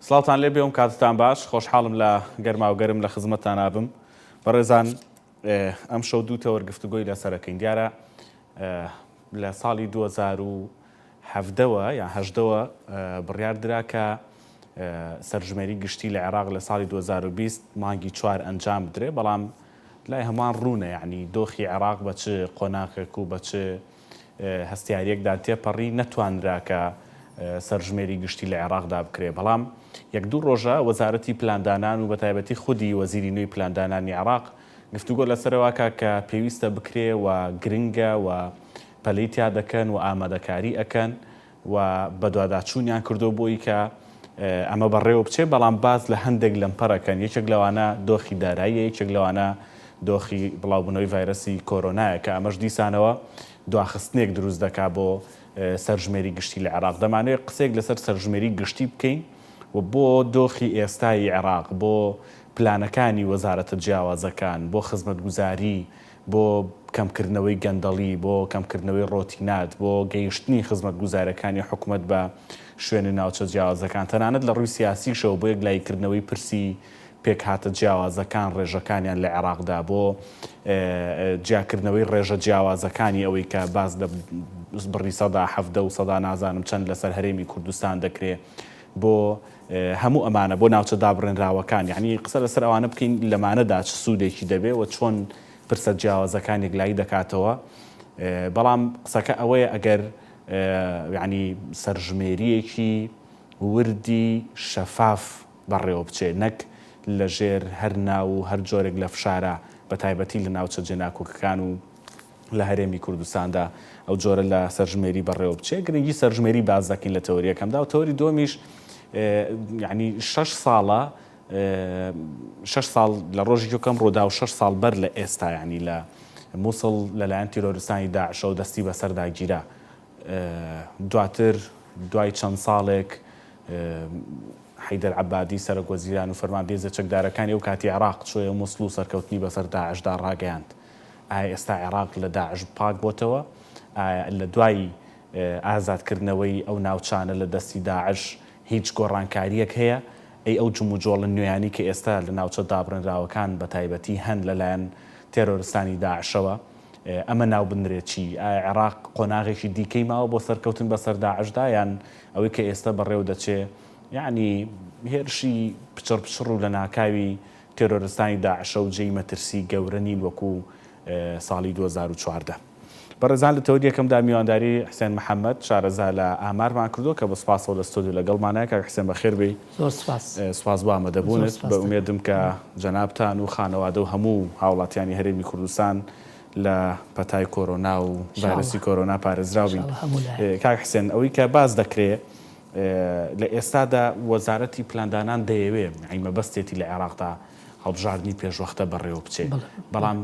سڵاوتان لێ بێ و کاتتان باش خۆشحاڵم لە گەرماوگەرم لە خزمەتتان ئابم بەڕێزان ئەمشەو دوو تەوەر گفتوگۆی لەسەرەکەین دیارە لە ساڵی 2017 وە یان هەژدەوە بڕیار درا کە سەرژمێری گشتی لە عێراق لە ساڵی 2020 مانگی چوار ئەنجام بدرێ بەڵام لای هەمووان ڕوونە یعنی دۆخی عێراق بە چ قۆناغێک و بە چ هەستیارییەکدا تێپەڕی، نەتوانرا کە سەرژمێری گشتی لە عێراقدا بکرێ، بەڵام یەک دوو ڕۆژە وەزارەتی پلاندانان و بەتایبەتی خودی وەزیری نوێی پلاندانانی عێراق گفتوگۆ لەسەرەوە کا کە پێویستە بکرێ و گرنگە و پەلەی تیا دەکەن و ئامادەکاری ئەکەن و بەدواداچوونیان کردووە بۆی کە ئەمە بەڕێوە بچێ، بەڵام باس لە هەندێک لەمپەر ئەکەن، یەکێک لەوانە دۆخی داراییە، یەکێک لەوانە دۆخی بڵاوبوونەوەی ڤایرەسی کۆرۆنایە کە ئەمەش دیسانەوە دواخستنێک دروست دەکا بۆ سەرژمێری گشتی لە عێراق. دەمانەوێت قسەیەک لەسەر سەرژمێری گشتی بکەین و بۆ دۆخی ئێستای عێراق، بۆ پلانەکانی وەزارەتە جیاوازەکان، بۆ خزمەتگوزاری بۆ کەمکردنەوەی گەندەڵی، بۆ کەمکردنەوەی ڕۆتینات، بۆ گەیشتنی خزمەتگوزارییەکانی حکومەت بە شوێن و ناوچە جیاوازەکان، تەنانەت لە ڕووی سیاسیشەوە بۆ یەکلاییکردنەوەی پرسی پێکهاتە جیاوازەکان، ڕێژەکانیان لە عێراقدا، بۆ جیاکردنەوەی ڕێژە جیاوازەکانی ئەوەی کە باس لە بڕی 17% و سەدا نازانم چەند لەسەر هەرێمی کوردستان دەکرێ، بۆ هەموو ئەمانە بۆ ناوچە دابڕێنراوەکان، یەعنی قسە لەسەر ئەوانە بکەین لەمانەدا چ سوودێکی دەبێ و چۆن پرسە جیاوازەکان یەکلایی دەکاتەوە، بەڵام قسەکە ئەوەیە ئەگەر یەعنی سەرژمێرییەکی وردی شەفاف بەڕێوە بچێ نەک لەژێر هەر ناو و هەر جۆرێک لە فشارە بەتایبەتی لە ناوچە جێناکۆکەکان و لە هەرێمی کوردستاندا ئەو جۆرە لە سەرژمێری بەڕێوە بچێ گرنگی سەرژمێری باس دەکەین لە تەوەری یەکەمدا و تەوەری دووەمیش یعنی شەش ساڵە شەش ساڵ لە ڕۆژی یەکەم ڕوودا و شەش ساڵ بەر لە ئێستا یعنی لە مووسڵ لەلایەن تیرۆرستانی داعشەوە دەستی بەسەردا گیرا دواتر دوای چەند ساڵێک حەیدەر عەبادی سەرۆک وەزیران و فەرماندەی هێزە چەکدارەکانی ئەو کاتی عێراق چۆیە موسڵ و سەرکەوتنی بەسەر داعشدا ڕاگەیاند. ئایا ئێستا عێراق لە داعش پاک بۆتەوە؟ ئایا لە دوای ئازادکردنەوەی ئەو ناوچانە لە دەستی داعش هیچ گۆڕانکارییەک هەیە؟ ئەی ئەو جموجۆڵە نوێیانەی کە ئێستا لە ناوچە دابڕێنراوەکان بە تایبەتی هەن لەلایەن تێرۆرستانی داعشەوە ئەمە ناو بنرێت چی؟ ئایا عێراق قۆناغێکی دیکەی ماوە بۆ سەرکەوتن بەسەر داعشدا یان ئەوەی کە ئێستا بەڕێوە دەچێ یەعنی هێرشی پچڕ پچڕ و لەناکاوی تێرۆرستانی داعشە و جێی مەترسی گەورە نین وەکو ساڵی 2014. بەڕێزان لە تەوەری یەکەمدا میوانداری حسێن محەمەد شارەزا لە ئامارمان کردووە کە بە سوپاسەوە لە ستۆدیۆ لەگەڵمانە. کاک حسێن بەخێر بێی. زۆر سوپاس. سوپاس بۆ ئامادەبوونت. بە ئومێدم کە جەنابتان و خانەوادە و هەموو هاوڵاتیانی هەرێمی کوردستان لە پەتای کۆرۆنا و ڤایرەسی کۆرۆنا پارێزراو بین. کاک حسێن ئەوەی کە باس دەکرێ لە ئێستادا وەزارەتی پلاندانان دەیەوێ یانی مەبەستێتی لە عێراقدا هەڵبژاردنی پێشوەختە بەڕێوە بچێ بەڵام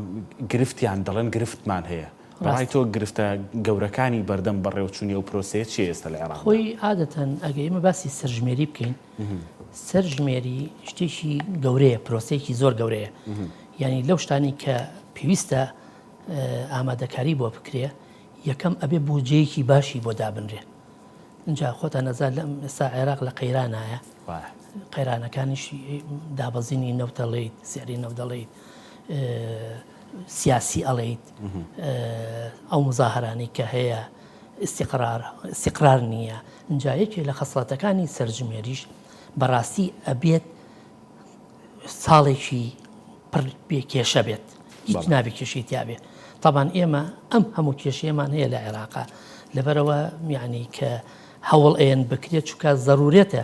گرفتیان دەڵێن گرفتمان هەیە بەڕای تۆ گرفتە گەورەکانی بەردەم بەڕێوەچوونی ئەو پرۆسەیە چییە ئێستا لە عێراق؟ خۆی عادەتەن ئەگەر ئێمە باسی سەرژمێری بکەین سەرژمێری شتێکی گەورەیە پرۆسەیەکی زۆر گەورەیە یعنی لەو شتانی کە پێویستە ئامادەکاری بۆ بکرێ یەکەم ئەبێ بودجەیەکی باشی بۆ دابنرێ ئینجا خۆتان ئەزان لەم ئێستا عێراق لە قەیرانایە قەیرانەکانیش دابەزینی نەوت دەڵێیت سعری نەوت دەڵێیت سیاسی ئەڵێیت ئەو مزاهرانەی کە هەیە استقرار استقرار نییە اینجا یەکێ لە خەسڵەتەکانی سەرژمێریش بەڕاستی ئەبێت ساڵێکی پڕ بێ کێشە بێت هیچ نابێ کێشەی تیا بێ تەبان ئێمە ئەم هەموو کێشەیەمان هەیە لە عێراقا لەبەرەوە یعنی کە هەوڵ ئەیەن بکرێت چونکە زەرورێتە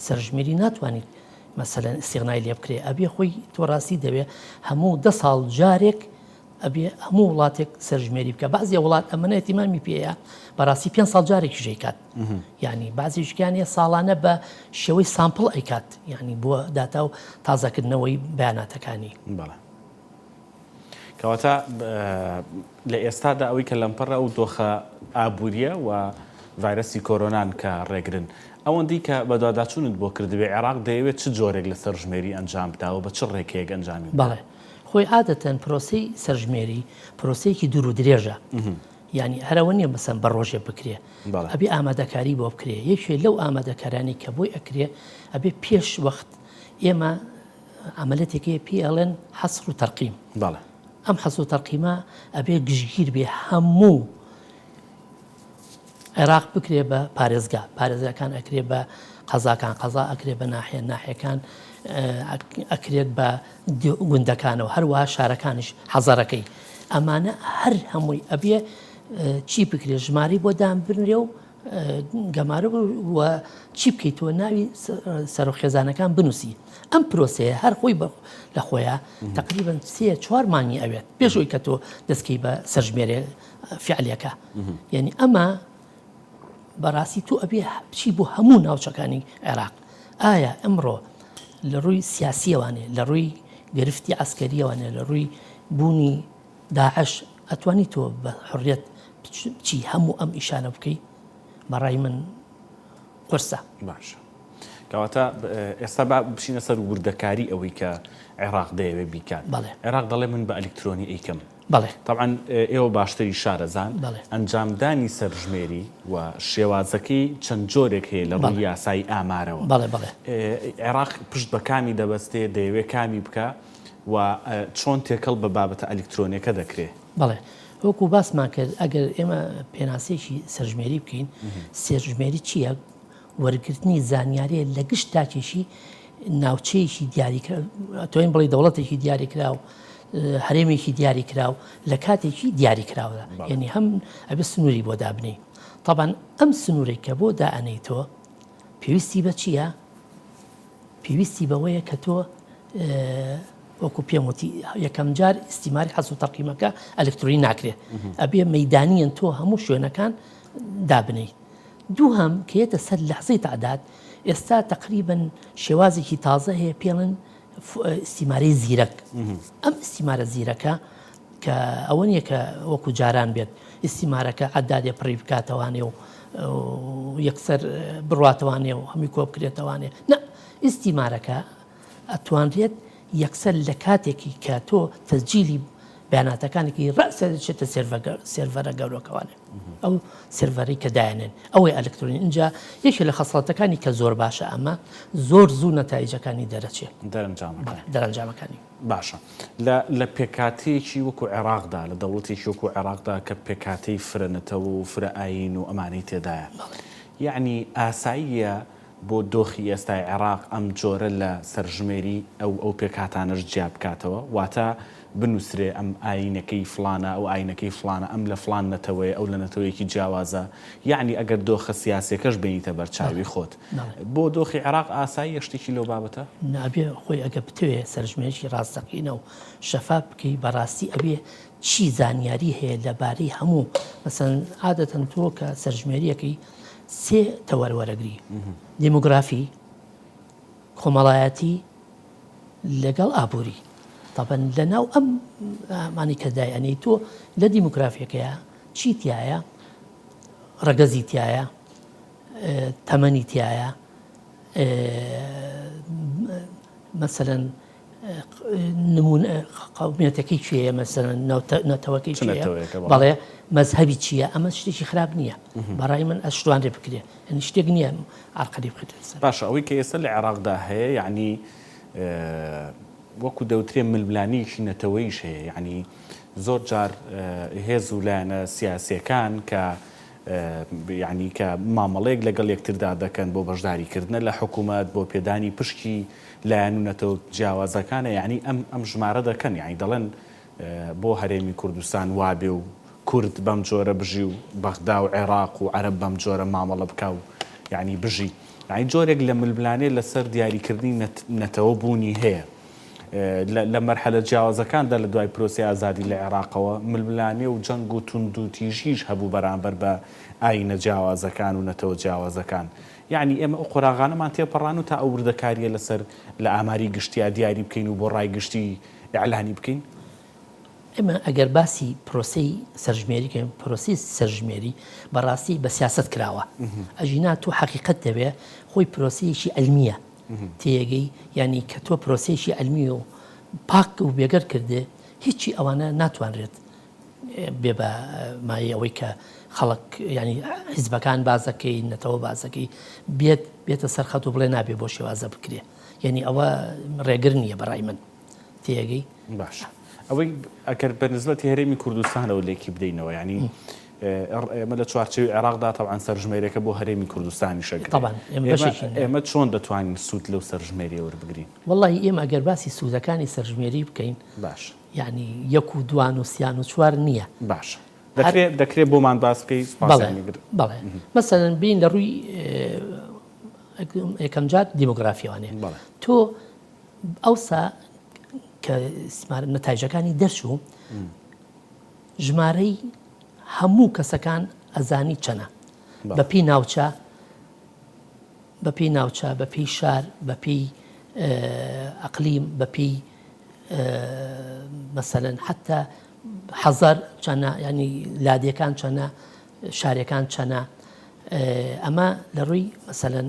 سەرژمێری ناتوانیت مەسەلەن ئیستیغنای لێ بکرێ ئەبێ خۆی تۆ ڕاستی دەوێ هەموو دە ساڵ جارێک ئەبێ هەموو وڵاتێک سەرژمێری بکە بەعزێ وڵات ئەمەنە ئیتیمامی پێیە بەڕاستی پێ ساڵ جارێکیش ئەیکات یعنی بەعزیشکیان هەیە ساڵانە بە شێوەی sample ئەیکات یعنی بۆ داتا و تازەکردنەوەی بەیاناتەکانی. بەڵێ کەواتە لە ئێستادا ئەوەی کە لەمپەڕە ئەو دۆخە ئابووریە و ڤایرەسی کۆرۆنان کە ڕێگرن ئەوەندەی کە بەدواداچوونت بۆ کردبێ عێراق دەیەوێت چ جۆرێک لە سەرژمێری ئەنجام بدا و بە چ ڕێکەیەک ئەنجامی بەڵێ خۆی عادەتەن پرۆسەی سەرژمێری پرۆسەیەکی دوور و درێژە. یانی هەر ئەوە نییە مەسەن بە ڕۆژێ بکرێ ئەبێ ئامادەکاری بۆ بکرێ یەکێ لەو ئامادەکارانی کە بۆی ئەکرێ ئەبێ پێش وەخت ئێمە عملەتێکی پێ ئەڵێن حەسر و تەرقیم ئەم حەسر و تەرقیمە ئەبێ گشتگیر بێ هەموو عێراق بکرێ بە پارێزگا، پارێزگاکان ئەکرێ بە قەزاکان، قەزا ئەکرێ بە ناحیە، ناحیەکان ئەکرێت بە گوندەکانەوە، هەروەها شارەکانیش حەزەرەکەی. ئەمانە هەر هەمووی ئەبێ چی بکرێ ژمارەی بۆ دابنرێ و گەمارە و چی بکەیتەوە ناوی سەرۆک خێزانەکان بنووسی. ئەم پرۆسەیە هەر خۆی لە خۆیان تقریبا سێ چوار مانگی ئەوێت پێشەوەی کە تۆ دەستکەی بە سەرژمێرێ فعلەکە یعنی ئەمە بەڕاستی تۆ ئەبێ بچی بۆ هەموو ناوچەکانی عێراق ئایا ئەمڕۆ لە ڕووی سیاسیەوانێ لە ڕووی گرفتی عسکەریەوانێ لە ڕووی بوونی داعش ئەتوانی تۆ بە حڕێت بچی هەموو ئەم ئیشانە بکەی بەڕای من قورسە. باشە کەواتە ئێستا با بچینە سەر وردەکاری ئەوەی کە عێراق دەیەوێت بیکات. عێراق دەڵێ من بە ئەلیکترۆنی ئەیکەم. بەڵێ. تەبعەن ئێوە باشتری شارەزان، بەڵێ. ئەنجامدانی سەرژمێری و شێوازەکەی چەند جۆرێک هەیە لە ڕووی بەڵێ. یاسایی ئامارەوە. بەڵێ بەڵێ. عێراق پشت بە کامی دەبەستێ، دەیەوێ کامی بکا و چۆن تێکەڵ بە بابەتە ئەلیکترۆنیەکە دەکرێ؟ بەڵێ. وەکوو باسمان کرد ئەگەر ئێمە پێناسەیەکی سەرژمێری بکەین، سەرژمێری چییە؟ وەرگرتنی زانیارییە لە گشت تاکێکی ناوچەیەکی دیاریکراو، ئەتوانین بڵێین دەوڵەتێکی دیاریکراو، هەرێمێکی دیاریکراو لە کاتێکی دیاریکراودا، یعنی هەم ئەبێ سنووری بۆ دابنێی. تەبعەن ئەم سنوورەی کە بۆ دائەنێی تۆ پێویستی بە چییە؟ پێویستی بەوەیە کە تۆ وەکو پێم وتی یەکەم جار ئیستیماری حەز و تەقیمەکە ئەلکترۆنی ناکرێت ئەبێ مەدانیان تۆ هەموو شوێنەکان دابنیت دووهەم کە یەتە سەر لەحزەی تەعداد ئێستا تەقریبەن شێوازێکی تازە هەیە پێڵن ئیستیمارەی زیرەک ئەم ئیستیمارە زیرەکە کە ئەوە نییە کە وەکو جاران بێت ئیستیمارەکە عەدادێ پڕی بکاتەوانێ و یەکسەر بڕاتەوانێ و هەمووی کۆ بکرێتەوانێ نە ئیستیمارەکە ئەتوانرێت یەکسەر لە کاتێکی کە تۆ تەسجیلی بەیاناتەکانێکی ڕەسە دەچێتە سێرڤەرە گەورەکەوانێ ئەو سێرڤەرەی کە دایانێن ئەوەی ئەلکترۆنی ئینجا یەکێ لە خەسڵەتەکانی کە زۆر باشە ئەمە زۆر زوو نەتایجەکانی دەرەچێ دەرەنجامەکانی دەرەنجامەکانی. باشە لە لە پێکهاتەیەکی وەکو عێراقدا لە دەوڵەتێکی وەکو عێراقدا کە پێکهاتەی فرە نەتەوە و فرە ئایین و ئەمانەی تێدایە یەعنی ئاساییە بۆ دۆخی ئێستای عێراق ئەم جۆرە لە سەرژمێری ئەو ئەو پێکهاتانەش جیا بکاتەوە؟ واتە بنووسرێ ئەم ئایینەکەی فڵانە، ئەو ئایینەکەی فڵانە، ئەم لە فڵان نەتەوەیە، ئەو لە نەتەوەیەکی جیاوازە، یەعنی ئەگەر دۆخە سیاسیەکەش بێنیتە بەر چاوی خۆت. بۆ دۆخی عێراق ئاساییە شتێکی لەو بابەتە؟ ئەبێ خۆی ئەگەر بتەوێ سەرژمێریی ڕاستەقینە و شەفاف بکەی بەڕاستی ئەبێ چی زانیاری هەیە لەبارەی هەموو مەسەلەن عادەتەن تۆ کە سەرژمێریەکەی سێ تەوەر وەرەگری، دیمۆگرافی، کۆمەڵایەتی لەگەڵ ئابووری. تەبەن لەناو ئەم ئەمانەی کە دایئەنێی تۆ لە دیمۆگرافیەکەیا چی تیایە، ڕەگەزی تیایە، تەمەنی تیایە، مەسەلەن نمونە قومیەتەکەی کێیە مەسەلەن نەتەوەکەی کێیە بەڵێ مەزهەبی چییە ئەمە شتێکی خراپ نییە بەڕای من ئەشتوانرێ بکرێ یعنی شتێک نییە عەرقەلی بخرێتە سەر. باشە ئەوەی کە ئێستا لە عێراقدا هەیە یعنی وەکو دەوترێ ململانێیەکی نەتەوەیش هەیە یعنی زۆر جار هێز و لایەنە سیاسیەکان کە یعنی کە مامەڵەیەک لەگەڵ یەکتردا دەکەن بۆ بەشداریکردنە لە حکوومەت بۆ پێدانی پشکی لایەن و نەتەوە جیاوازەکانە یانی ئەم ئەم ژمارە دەکەن یانی دەڵێن بۆ هەرێمی کوردستان وابێ و کورد بەم جۆرە بژی و بەغدا و عێراق و عەرەب بەم جۆرە مامەڵە بکا و یانی بژی یانی جۆرێک لە ململانێ لەسەر دیاریکردنی نەتەوە بوونی هەیە لە مەرحەلە جیاوازەکاندا لە دوای پرۆسەی ئازادی لە عێراقەوە ململانێ و جەنگ و توندوتیژیش هەبوو بەرامبەر بە ئایینە جیاوازەکان و نەتەوە جیاوازەکان یەعنی ئێمە ئەو قۆناغانەمان تێپەڕاند و تا ئەو وردەکارییە لەسەر لە ئاماری گشتیا دیاری بکەین و بۆ ڕای گشتی ئیعلانی بکەین؟ ئێمە ئەگەر باسی پرۆسەی سەرژمێری کەین، پرۆسەی سەرژمێری بەڕاستی بە سیاسەت کراوە. ئەژینا تۆ حەقیقەت دەوێ، خۆی پرۆسەیەکی عیلمییە. تێیەگەی؟ یانی کە تۆ پرۆسەیەکی عیلمی و پاک و بێگەرد کردێ، هیچی ئەوانە ناتوانرێت. بێ بە مایەی ئەوەی کە خەڵک یانی حیزبەکان بازەکەی نەتەوە بازەکەی بێت بێتە سەر خەت و بڵێ نابێ بۆ شێوازە بکرێ یعنی ئەوە ڕێگر نییە بەڕای من تێگەی باش ئەوەی ئەگەر بە نسبەتی هەرێمی کوردستانەوە لێکی بدەینەوە ینی ئێمە لە چوارچێوی عێراقدا تەبعەن سەرژمێریەکە بۆ هەرێمی کوردستانیش ئەگرێ. تەبعەن ئێمە بەشێکین لە. ئێمە چۆن دەتوانین سوود لەو سەرژمێریە وەربگرین؟ وەڵاهی ئێمە ئەگەر باسی سوودەکانی سەرژمێری بکەین. باش. یانی یەک و دوان و سیان و چوار نییە. باشە. دەکرێ دەکرێ بۆمان باس بکەی؟ سوپاسیان بەڵێ بەڵێ. مەسەلەن بین لە ڕووی یەکەم جار دیمۆگرافیەوانێ. بەڵێ. تۆ ئەوسا کە نەتایجەکانی دەرچوو ژمارەی هەموو کەسەکان ئەزانی چەنە بەپێی ناوچە بەپێی ناوچە بەپێی شار بەپێی ئەقلیم بەپێی مەسەلەن حتا حەزار چەنە ینی لادێکان چەنە شارەکان چەنە ئەمە لە ڕووی مەسەلەن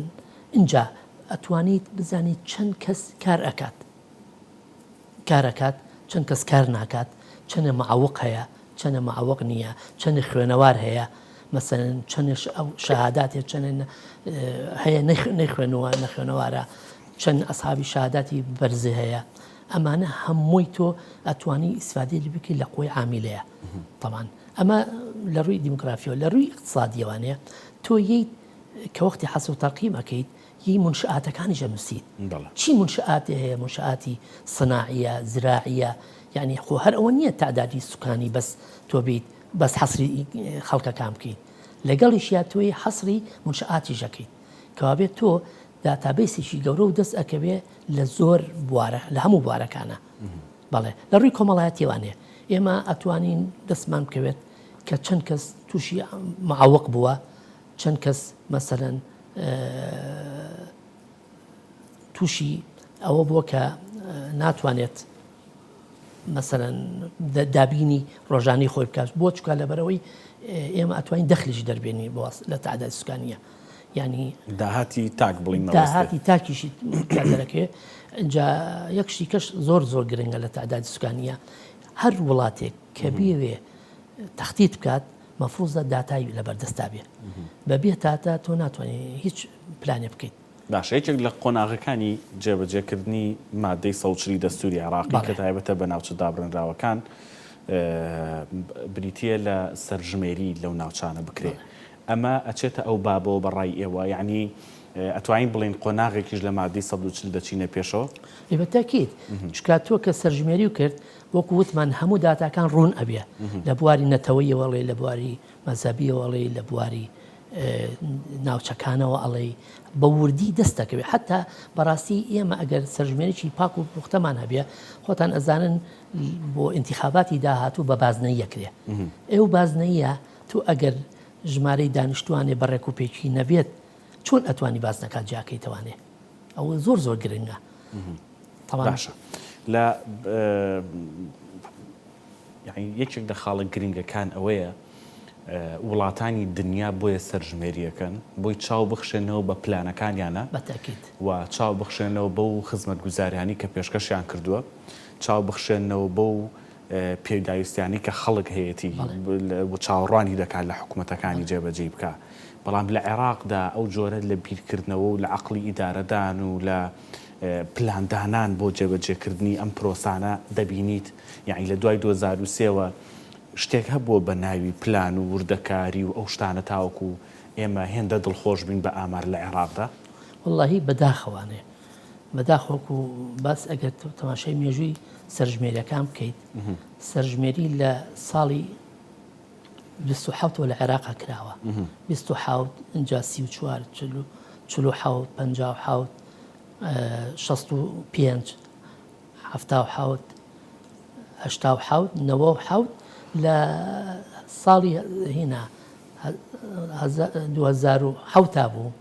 اینجا ئەتوانیت بزانیت چەند کەس کار ئەکات کار ئەکات، چەند کەس کار ناکات، چەنێ معەوق هەیە، چەنێ معەوق نییە، چەنێ خوێنەوار هەیە، مەسەلەن چەنێ ئەو شەهادات هەیە، چەنێ هەیە نەیخوێنووە، نەخوێنەوارە، چەند ئەسحابی شەهاداتی بەرزی هەیە، ئەمانە هەمووی تۆ ئەتوانی ئیسفادەی لێ بکەی لە قوەی عامیلەیە. تەبعەن ئەمە لە ڕووی دیموگرافیەوە، لە ڕووی ئیقتسادیەوانەیە تۆ یەیت کە وەختی حەسر و تەرقیم ئەکەیت ی مونشئاتەکانیش ئەنوسیت چی مونشئاتێ هەیە مونشئاتی صناعیە زراعیە یانی خۆ هەر ئەوە نییە تعدادی سوکانی بەس تۆ بیت بەس حەسری خەڵکەکان بکەیت لەگەڵیشیا تۆی حەسری مونشئاتیش ئەکەیت کەوابێت تۆ داتابەیسێکی گەورە و دەست ئەکەوێ لە زۆر بوارە لە هەموو بوارەکانە بەڵێ لە ڕووی کۆمەڵایەتیوانێ ئێمە ئەتوانین دەستمان بکەوێت کە چەند کەس تووشی معوق بووە چەند کەس مەسەلەن تووشی ئەوە بووە کە ناتوانێت مەسەلەن دابینی ڕۆژانی خۆی بکات بۆ چکە لەبەرەوەی ئێمە ئەتوانین دەخلیش دەربێنی بۆ لە تعداد سوکانیە ینی داهاتی تاک بڵین داهاتی تاکیشی دەرەکەوێت اینجا یەک شتی کەش زۆر زۆر گرنگە لە تعداد سوکانیە هەر وڵاتێک کە بێوێ تەختیت بکات مەفروزە داتای لەبەردەستا بێ بەبێ داتا تۆ ناتوانانی هیچ پلانێ بکەیت. باشە یەکێک لە قۆناغەکانی جێبەجێکردنی مادەی 140 دەستوری عێراقی کە تایبەتە بە ناوچە دابڕێنراوەکان بریتییە لە سەرژمێری لەو ناوچانە بکرێ ئەمە ئەچێتە ئەو بابەوە بە ڕای ئێوە یعنی ئەتوانین بڵێین قۆناغێکیش لە مادەی 140 دەچینە پێشەوە؟ ئێ بە تەئکید چونکە تۆ کە سەرژمێری کرد وەکو وتمان هەموو داتاکان ڕوون ئەبێ لە بواری نەتەوەیەوە ئەڵێی لە بواری مەزهەبیەوە ئەڵێی لە بواری ناوچەکانەوە ئەڵێی بە وردی دەست دەکەوێت حتا بەڕاستی ئێمە ئەگەر سەرژمێرێکی پاک و پوختەمان هەبێ خۆتان ئەزانن بۆ ئینتیخاباتی داهاتوو بە بازنەی یەکرێ ئەو بازنەیە تۆ ئەگەر ژمارەی دانیشتوانێ بە ڕێک و پێکی نەبێت چۆن ئەتوانی بازنەکان جیاکەیتەوانێ ئەوە زۆر زۆر گرنگە باشە لە یەکێک لە خاڵە گرنگەکان ئەوەیە وڵاتانی دنیا بۆیە سەرژمێریەکەن بۆی چاو بخشێنەوە بە پلانەکانیانە و چاو بخشێنەوە بەو خزمەتگوزاریانی کە پێشکەشیان کردووە چاو بخشێنەوە بەو پێداویستیانی کە خەڵک هەیەی و چاوەڕوانی دەکات لە حکوومەتەکانی جێبەجێی بکە بەڵام لە عێراقدا ئەو جۆرە لە بیرکردنەوە و لە عقلی ئیدارەدان و لە پلاندانان بۆ جێبەجێکردنی ئەم پرۆسانە دەبینیت؟ یەعنی لە دوای 2003 وە شتێک هەبووە بە ناوی پلان و وردەکاری و ئەو شتانە تاوەکو ئێمە هێندە دڵخۆش بین بە ئامار لە عێراقدا؟ وەڵاهی بەداخەوانێ بەداخەوە وەکو باس ئەگەر تەماشای مێژووی سەرژمێریەکان بکەیت سەرژمێری لە ساڵی 27 وە لە عێراقا کراوە 27 ئینجا 34 47 57 65 77 87 97 لە ساڵی هینا 2007 تا بوو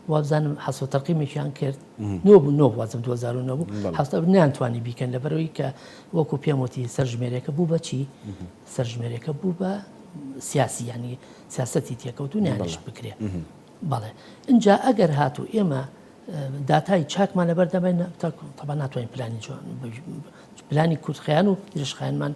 وابزانم حەسۆ تەقیمێکیان کرد نۆ بوو نۆ وازم 2009 بوو حەستا نیانتوانی بیکەن لەبەرەوەی کە وەکو پێم وتی سەرژمێرەکە بوو بەچی سەرژمێرەکە بوو بە سیاسی ینی سیاستی تێکەوت و نیانش بکرێ بەڵێ ئینجا ئەگەر هاتوو ئێمە داتای چاکمان لەبەر دەبێن تەبا ناتوانین پلانی جوان پلانی کورتخایەن و درێژخایەنمان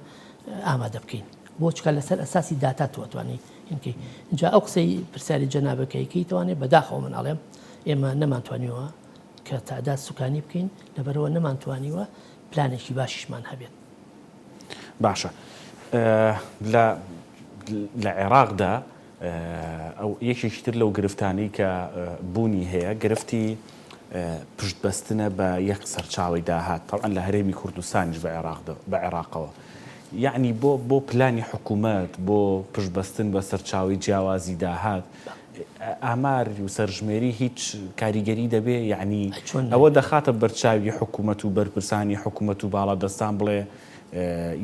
ئامادە بکەین. بۆ چکە لەسەر ئەساسی داتا تۆ ئەتوانی هینکەی ئینجا ئەو قسەی پرسیاری جەنابەکەی کەی توانێ بەداخەوە من ئەڵێم ئێمە نەمانتوانیوە کە تعداد سوکانی بکەین لەبەرەوە نەمانتوانیوە پلانێکی باشیشمان هەبێت. باشە لە لە عێراقدا ئەو یەکێکی تر لەو گرفتانەی کە بوونی هەیە گرفتی پشت بەستنە بە یەک سەرچاوەی داهات تەبعەن لە هەرێمی کوردستانیش بە عێراق بە عێراقەوە یەعنی بۆ بۆ پلانی حکوومەت بۆ پشت بەستن بە سەرچاوەی جیاوازی داهات ئامار و سەرژمێری هیچ کاریگەری دەبێ یەعنی ئەوە دەخاتە بەرچاوی حکوومەت و بەرپرسانی حکوومەت و باڵادەستان بڵێ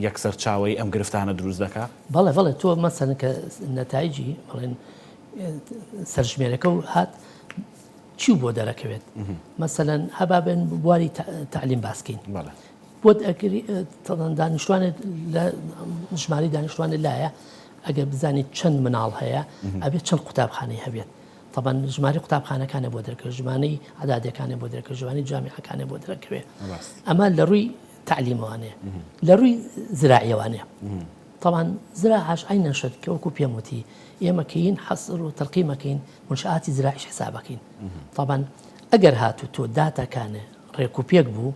یەک سەرچاوەی ئەم گرفتانە دروست دەکا؟ بەڵێ بەڵێ تۆ مەسەلەن کە نەتایجی بڵێن سەرژمێرەکە و هات چی بۆ دەرەکەوێت مەسەلەن هەبابێن بواری تەعلیم باسکەین بۆت ئەکری دانیشتوانێت لە ژماری دانیشتوانێت لایە ئەگەر بزانیت چەند مناڵ هەیە ئەبێت چەند قوتابخانەی هەبێت طبعا ژماری قوتابخانەکانە بۆ دەرکەوێت ژمانەی عدادەکانە بۆ دەرکەوێت ژمانی جامیعەکانە بۆ دەرەکەوێت ئەمە لە ڕووی تعلیمەوانەیە لە ڕووی زراعیەوانەیە طبعا زراعەش عینەن شت کە وەکو پێم وتی ئێمە کەین حەسر و تەلقیمەکەین منشآتی زراعیش حسابەکەین طبعا ئەگەر هاتوو تۆ داتاکانێ ڕێک و پێک بوو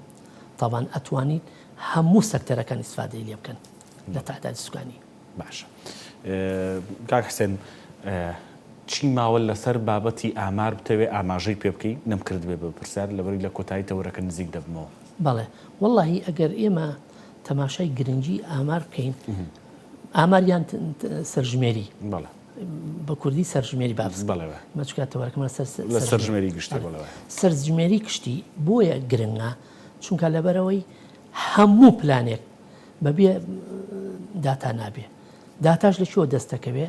طبعا ئەتوانیت هەموو سەکتەرەکان ئیسفادەی لێ بکەن لە تعداد سوکانی. باشە کاک حسێن چی ماوە لەسەر بابەتی ئامار بتەوێ ئاماژەی پێ بکەی نەمکردبێ بە پرسیار لەبەری لە کۆتایی تەوەرەکە نزیک دەبمەوە. بەڵێ وەڵاهی ئەگەر ئێمە تەماشای گرنگی ئامار بکەین ئامار یان سەرژمێری بەڵێ بە کوردی سەرژمێری با بڵێ بەڵێ مەچکە تەوەرەکەمان سەر لە سەرژمێری گشتی بەڵێ سەرژمێری گشتی بۆیە گرنگە چونکە لەبەرەوەی هەموو پلانێک بەبێ داتا نابێ داتاش لە کوێوە دەست دەکەوێ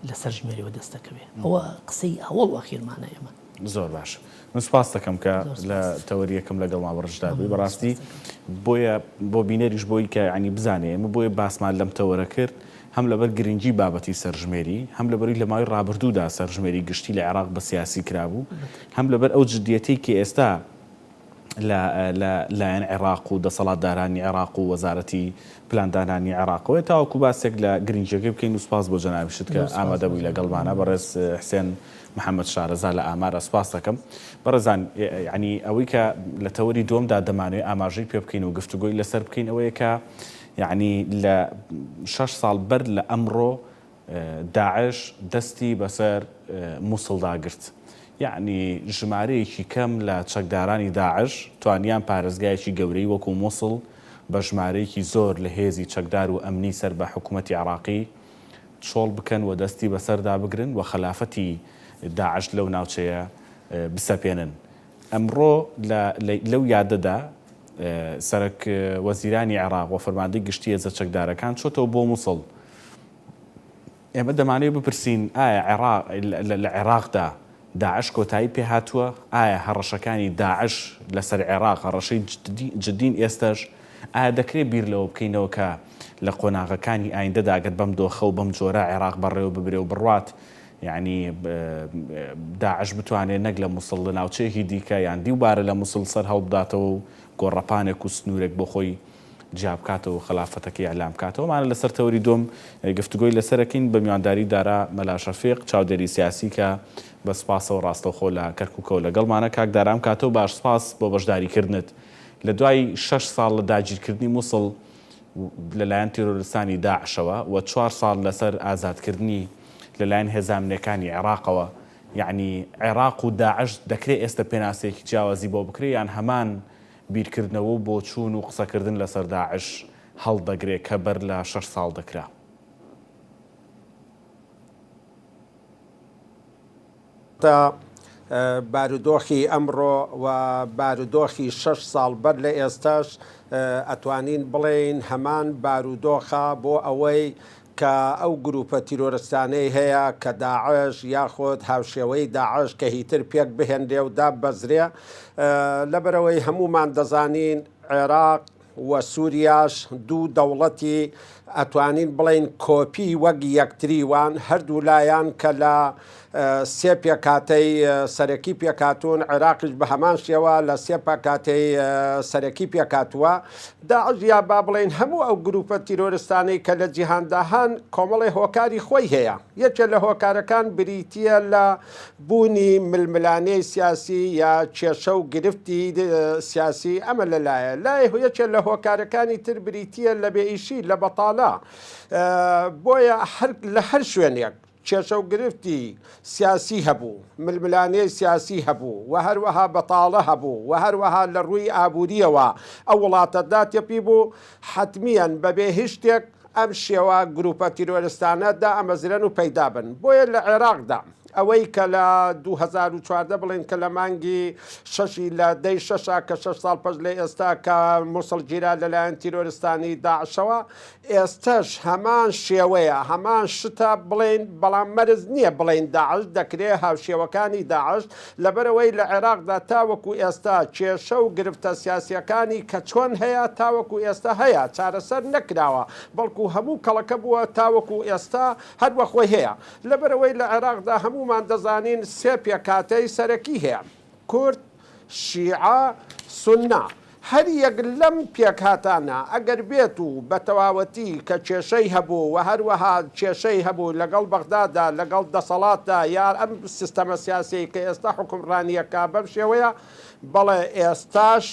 لە سەرژمێریەوە دەست دەکەوێ ئەوە قسەی ئەوەڵ و ئەخیرمانە ئێمە. زۆر باش من سوپاست دەکەم کە لە تەوەری یەکەم لەگەڵما بەشدار بووی بەڕاستی بۆیە بۆ بینەریش بۆی کە ینی بزانێ ئێمە بۆیە باسمان لەم تەوەرە کرد هەم لەبەر گرنگی بابەتی سەرژمێری هەم لەبەری لە ماوەی ڕابردوودا سەرژمێری گشتی لە عێراق بە سیاسی کرابوو هەم لەبەر ئەو جدیەتەی کە ئێستا لە لە لایەن عێراق و دەسەڵاتدارانی عێراق و وەزارەتی پلاندانانی عێراقەوەیە تاوەکو باسێک لە گرنگیەکەی بکەین و سوپاس بۆ جەنابیشت کە ئامادە بووی لەگەڵمانە بەڕێز حسێن محەمەد شارەزا لە ئامارە سوپاس دەکەم بەڕێزان یعنی ئەوەی کە لە تەوەری دووەمدا دەمانەوێت ئاماژەی پێ بکەین و گفتوگۆی لەسەر بکەین ئەوەیە کە یعنی لە شەش ساڵ بەر لە ئەمڕۆ داعش دەستی بەسەر موسڵدا گرت. یەعنی ژمارەیەکی کەم لە چەکدارانی داعش توانیان پارێزگایەکی گەورەی وەکو موسڵ بە ژمارەیەکی زۆر لە هێزی چەکدار و ئەمنی سەر بە حکومەتی عێراقی چۆڵ بکەن و دەستی بەسەردا بگرن و خەلافەتی داعش لەو ناوچەیە بسەپێنن. ئەمڕۆ لە لەو یادەدا سەرەک وەزیرانی عێراق و فەرماندەی گشتی هێزە چەکدارەکان چۆتەوە بۆ موسڵ. ئێمە دەمانەوێت بپرسین ئایا عێراق لە عێراقدا داعش کۆتایی پێهاتووە؟ ئایا هەڕەشەکانی داعش لەسەر عێراق هەڕەشەی جدین ئێستەش؟ ئایا دەکرێت بیر لەوە بکەینەوە کە لە قۆناغەکانی ئایندەدا گەر بەم دۆخە و بەم جۆرە عێراق بەڕێوە ببرێ و بڕوات یانی داعش بتوانێت نەک لە موسڵ لە ناوچەیەکی دیکە یان دیوبارە لە موسڵ سەر هەڵبداتەوە و گۆڕەپانێک و سنوورێک بۆ خۆی جیابکاتەوە و خەلافەتەکەی ئیعلان بکاتەوە. ئەمانە لەسەر تەوەری دووەم گفتوگۆی لەسەر ئەکەین بە میوانداری دارا مەلا شەفیق چاودێری سیاسی کە بە سوپاسەوە ڕاستەوخۆ لە کەرکوکەوە لەگەڵمانە. کاک دارا ئەم کاتەو باش سوپاس بۆ بەشداریکردنت. لە دوای شەش ساڵ لە داگیرکردنی موسڵ لەلایەن تیرۆرستانی داعشەوە و چوار ساڵ لەسەر ئازادکردنی لەلایەن هێزە ئەمنیەکانی عێراقەوە یەعنی عێراق و داعش دەکرێ ئێستە پێناسەیەکی جیاوازی بۆ بکرێ یان هەمان بیرکردنەوە و بۆچوون و قسەکردن لەسەر داعش هەڵدەگرێ کە بەر لە شەش ساڵ دەکرا. تا بارودۆخی ئەمڕۆ و بارودۆخی شەش ساڵ بەر لە ئێستاش ئەتوانین بڵێین هەمان بارودۆخە بۆ ئەوەی کە ئەو گروپە تیرۆرستانەی هەیە کە داعش یاخود هاوشێوەی داعش کە هیتر پێک بهێنرێ و داببەزرێ لەبەرئەوەی هەموومان دەزانین عێراق. و سوریاش دوو دەوڵەتی ئەتوانین بڵێین کۆپی وەک یەکتری وان، هەردوو لایان کە لە سێ پێکهاتەی سەرەکی پێکهاتوون، عێراقیش بە هەمان شێوە لە سێ پاکهاتەی سەرەکی پێکهاتووە. داعش یا با بڵێین هەموو ئەو گرووپە تیرۆرستانەی کە لە جیهاندا هەن کۆمەڵێ هۆکاری خۆی هەیە. یەکێ لە هۆکارەکان بریتییە لە بوونی ململانێی سیاسی یا کێشە و گرفتی سیاسی، ئەمە لە لایە. لای یەکێ لە هۆکارەکانی تر بریتییە لە بێ ئیشی، لە بەتاڵە. بۆیە هەر لە هەر شوێنێک کێشە و گرفتی سیاسی هەبوو، ململانێی سیاسی هەبوو و هەروەها بەتاڵە هەبوو و هەروەها لە ڕووی ئابوورییەوە ئەو وڵاتە داتەپیبوو، حەتمییەن بەبێ هیچ شتێک ئەم شێوە گرووپە تیرۆرستانە دائەمەزرێن و پەیدا بن. بۆیە لە عێراقدا ئەوەی کە لە 2014 بڵێن کە لە مانگی شەشی لە دەی شەشا کە شەش ساڵ پەش لە ئێستا کە موسڵ گیرا لەلایەن تیرۆرستانی داعشەوە، ئێستەش هەمان شێوەیە، هەمان شتە بڵێین، بەڵام مەرج نییە بڵێین داعش، دەکرێ هاوشێوەکانی داعش، لەبەرئەوەی لە عێراقدا تاوەکو ئێستا کێشە و گرفتە سیاسییەکانی کە چۆن هەیە تاوەکو ئێستا هەیە، چارەسەر نەکراوە، بەڵکو هەموو کەڵەکە بووە تاوەکو ئێستا هەر وەخۆی هەیە. لەبەرئەوەی لە عێراقدا هەموومان دەزانین سێ پێکهاتەی سەرەکی هەیە، کورد، شیعە، سوننە. هەر یەک لەم پێکهاتانە ئەگەر بێت و بە تەواوەتی کە کێشەی هەبوو و هەروەها کێشەی هەبوو لەگەڵ بەغدادا لەگەڵ دەسەڵاتدا یا ئەم سیستەمە سیاسیەی کە ئێستا حوکمڕانیەکە بەم شێوەیە بەڵێ ئێستاش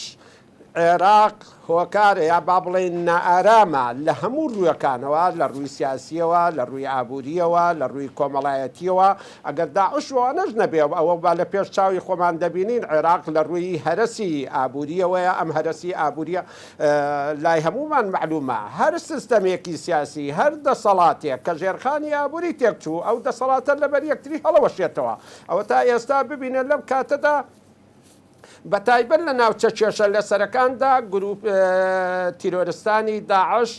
عێراق هۆکارە یا با بڵێین نائارامە لە هەموو ڕووەکانەوە، لە ڕووی سیاسییەوە، لە ڕووی ئابوورییەوە، لە ڕووی کۆمەڵایەتییەوە، ئەگەر داعش و ئەوانەش نەبێ و ئەوە با لە پێش چاوی خۆمان دەبینین عێراق لە ڕووی هەرەسی ئابوورییەوەیە، ئەم هەرەسی ئابوورییە لای هەموومان مەعلوومە، هەر سیستەمێکی سیاسی، هەر دەسەڵاتێک کە ژێرخانی ئابووری تێکچوو، ئەو دەسەڵاتە لەبەر یەکتری هەڵەوەشێتەوە. ئەوەتا ئێستا ببینە لەم کاتەدا، بەتایبەت لە ناوچە کێشە لەسەرەکاندا گروپ تیرۆرستانی داعش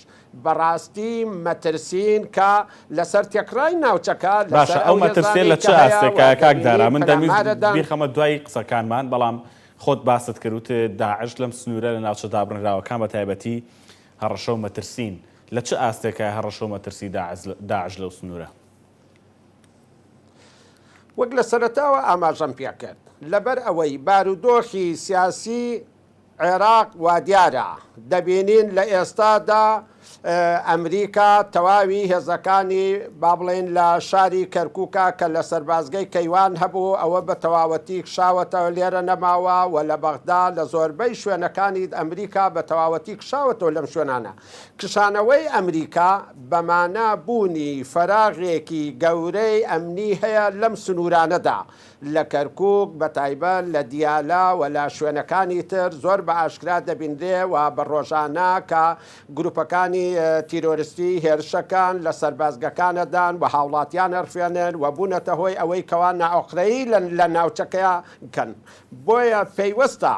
بەڕاستی مەترسین کە لەسەر تێکڕای ناوچەکە باشە لەسەر ئەو ئەو مەترسیە هێزانەی لە چ کە هەیە و ئاستێکایە کاک دارا دەبینین من دەمویست پەلامارەدان. بیخەمە دوای قسەکانمان بەڵام خۆت باست کرد وتت داعش لەم سنوورە لە ناوچە دابڕێنراوەکان بە تایبەتی هەڕەشە و مەترسین لە چ ئاستێکایە هەڕەشە و مەترسی داعش لەو سنوورە؟ وەک لە سەرەتاوە ئاماژەم پێکرد، لەبەر ئەوەی بارودۆخی سیاسی عێراق وادیارە، دەبینین لە ئێستادا ئەمریکا تەواوی هێزەکانی با بڵێین لە شاری کەرکوکا کە لە سەربازگەی کەیوان هەبوو ئەوە بە تەواوەتی کشاوەتەوە لێرە نەماوە و لە بەغدا لە زۆربەی شوێنەکانی ئەمریکا بە تەواوەتی کشاوەتەوە لەم شوێنانە. کشانەوەی ئەمریکا بە مانا بوونی فەراغێکی گەورەی ئەمنی هەیە لەم سنوورانەدا، لە کەرکووک بە تایبەت، لە دیالە و لە شوێنەکانی تر زۆر بە ئاشکرا دەبینرێ و بە ڕۆژانە کە گرووپەکانی تیرۆرستی هێرشەکان لە سەربازگەکانەدان و هاوڵاتیان ئەڕفێنن و بوونەتە هۆی ئەوەی کەوا نائۆقرەیی لە ناوچەکەیا بکەن. بۆیە پەیوەستە.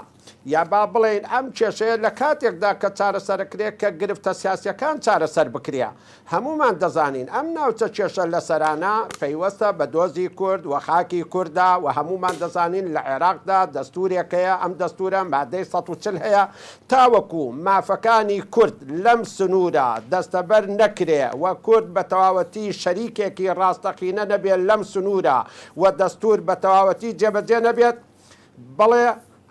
یا با بڵێین ئەم کێشەیە لە کاتێکدا کە چارەسەرەکرێ کە گرفتە سیاسیەکان چارەسەر بکرێ. هەموومان دەزانین ئەم ناوچە کێشە لەسەرانە پەیوەستە بە دۆزی کورد و خاکی کوردا و هەموومان دەزانین لە عێراقدا دەستورێک هەیە ئەم دەستورە مادەی 140 هەیە تاوەکو مافەکانی کورد لەم سنورە دەستەبەر نەکرێ و کورد بە تەواوەتی شەریکێکی ڕاستەقینە نەبێ لەم سنورە و دەستور بە تەواوەتی جێبەجێ نەبێت بەڵێ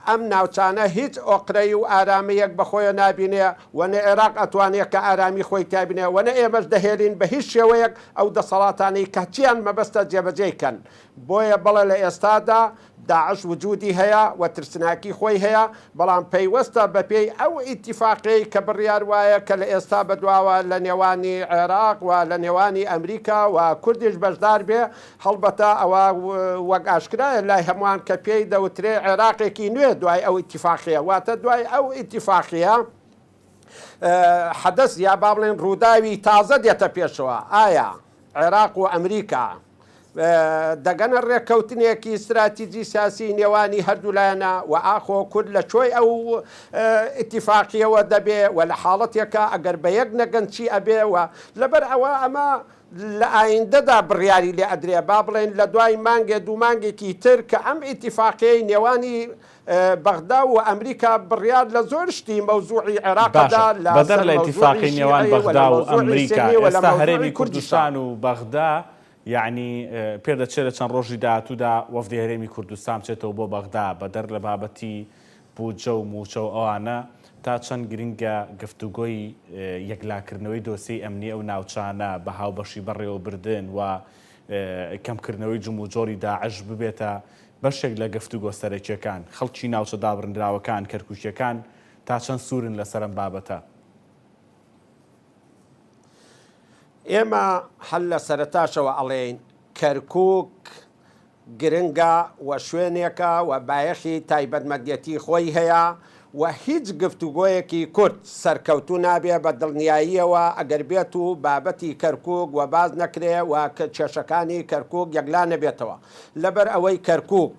ئەم ناوچانە هیچ ئۆقرەی و ئارامییەک بە خۆیە نابینێ و نە عێراق ئەتوانێ کە ئارامی خۆی تیا بینێ و نە ئێمەش دەهێلین بە هیچ شێوەیەک ئەو دەسەڵاتانەی کە چیان مەبەستە جێبەجێی کەن. بۆیە بەڵێ لە ئێستادا داعش وجودی هەیە و ترسناکی خۆی هەیە بەڵام پەیوەستە بە پێی ئەو ئیتیفاقیەی کە بڕیار وایە کە لە ئێستا بەدواوە لە نێوانی عێراق و لە نێوانی ئەمریکا و کوردیش بەشدار بێ هەڵبەتە ئەوە وەک ئاشکرایە لای هەمووان کە پێی دەوترێ عێراقێکی نوێ دوای ئەو ئیتیفاقیە، واتە دوای ئەو ئیتیفاقیە حەدەس یا با بڵێین ڕووداوی تازە دێتە پێشەوە، ئایا عێراق و ئەمریکا. دەگەنە ڕێککەوتنێکی ستراتیجی سیاسی نێوانی هەردوو لایەنە و ئاخۆ کورد لە کۆی ئەو ئیتیفاقیەوە دەبێ و لە حاڵەتێکا ئەگەر بە یەک نەگەن چی ئەبێ و لەبەر ئەوە ئەمە لە ئایندەدا بڕیاری لێ ئەدرێ با بڵێین لە دوای مانگێ دوو مانگێکی تر کە ئەم ئیتیفاقیەی نێوانی بەغدا و ئەمریکا بڕیار لە زۆر شتی مەوزوعی عێراق باشە ئەدا لە بەدەر سەر لە مەوزوعی ئیتیفاقی نێوان شیعی و لە بەغدا و مەوزوعی ئەمریکا سنی و لە ئێستا مەوزوعی هەرێمی کوردیشا. کوردستان و بەغدا یەعنی پێدەچێت لە چەند ڕۆژی داهاتوودا وەفدی هەرێمی کوردستان بچێتەوە بۆ بەغدا، بەدەر لە بابەتی بودجە و مووچە و ئەوانە، تا چەند گرنگە گفتوگۆی یەکلاکردنەوەی دۆسیەی ئەمنی ئەو ناوچانە بە هاوبەشی بەڕێوەبردن و کەمکردنەوەی جموجۆڵی داعش ببێتە بەشێک لە گفتوگۆ سەرەکییەکان، خەڵکی ناوچە دابڕندراوەکان، کەرکوکییەکان تا چەند سوورن لەسەر ئەم بابەتە؟ ئێمە هەر لە سەرەتاشەوە ئەڵێین کەرکوک گرنگە و شوێنێکە و بایەخی تایبەتمەندێتی خۆی هەیە و هیچ گفتوگۆیەکی کورد سەرکەوتوو نابێ بە دڵنیاییەوە ئەگەر بێت و بابەتی کەرکوک وەباس نەکرێ و کێشەکانی کەرکوک یەکلا نەبێتەوە لەبەر ئەوەی کەرکوک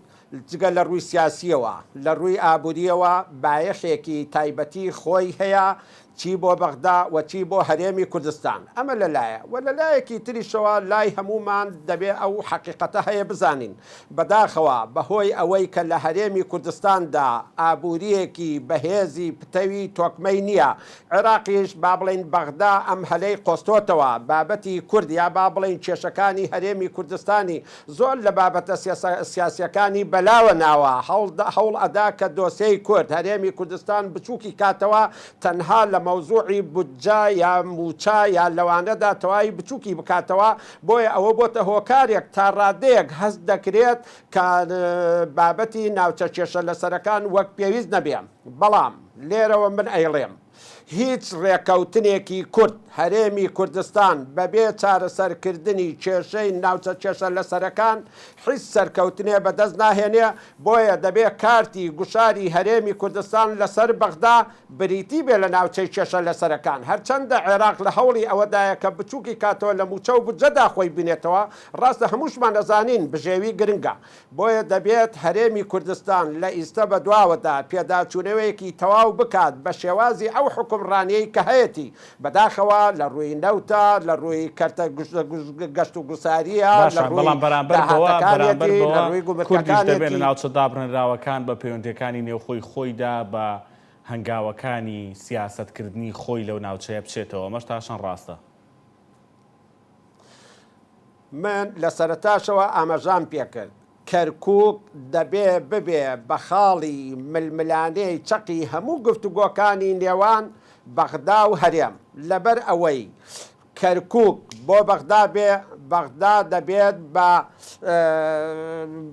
جگە لە ڕووی سیاسییەوە، لە ڕووی ئابوورییەوە بایەخێکی تایبەتی خۆی هەیە، چی بۆ بەغدا و چی بۆ هەرێمی کوردستان. ئەمە لە لایە و لە لایەکی تریشەوە لای هەموومان دەبێ ئەو حەقیقەتە هەیە بزانین بەداخەوە بە هۆی ئەوەی کە لە هەرێمی کوردستاندا ئابوورییەکی بەهێزی پتەوی تۆکمەی نییە، عێراقیش با بڵێین بەغدا ئەم هەلەی قۆستۆتەوە، بابەتی کورد یا با بڵێین کێشەکانی هەرێمی کوردستانی زۆر لە بابەتە سیاسیەکانی بەلاوە ناوە، هەوڵ ئەدا کە دۆسێی کورد، هەرێمی کوردستان بچوکی کاتەوە، تەنها لە مەوزوعی بودجە یا موچە یا لەوانەدا تەواوی بچوکی بکاتەوە، بۆیە ئەوە بۆتە هۆکارێک تا ڕادەیەک هەست دەکرێت کە بابەتی ناوچە کێشە لەسەرەکان وەک پێویست نەبێ. بەڵام لێرەوە من ئەیڵێم هیچ ڕێکەوتنێکی کورد، هەرێمی کوردستان بەبێ چارەسەرکردنی کێشەی ناوچە کێشە لەسەرەکان حیچ سەرکەوتنێ بەدەست ناهێنێ، بۆیە دەبێ کارتی گوشاری هەرێمی کوردستان لەسەر بەغدا بریتی بێ لە ناوچەی کێشە لەسەرەکان. هەرچەندە عێراق لە هەوڵی ئەوەدایە کە بچوکی کاتەوە لە موچە و بودجەدا خۆی بینێتەوە، ڕاستە هەمووشمان ئەزانین بژێوی گرنگە، بۆیە دەبێت هەرێمی کوردستان لە ئیستە بەدواوەدا پێداچوونەوەیەکی تەواو بکات بە شێوازی ئەو حوکمڕانیەی کە هەیەتی، بەداخەوە لە ڕووی نەوتە، لە ڕووی کەرتە گەشتوگوزارییە، لە باشە ڕووی بەڵام بەرامبەر بەوە بەرامبەر داهاتەکانیەتی، لە بەوە ڕووی کوردیش دەبێت لە گومرکەکانیەتی. ناوچە دابڕێنراوەکان بە پەیوەندییەکانی نێوخۆی خۆیدا بە هەنگاوەکانی سیاسەتکردنی خۆی لەو ناوچەیە بچێتەوە، ئەمەش تا چەند ڕاستە؟ من لە سەرەتاشەوە ئاماژام پێکرد، کەرکوک دەبێ ببێ بە خاڵی ململانێی چەقی هەموو گفتوگۆکانی نێوان بەغدا و هەرێم، لەبەر ئەوەی کەرکوک بۆ بەغدا بێ، بەغدا دەبێت بە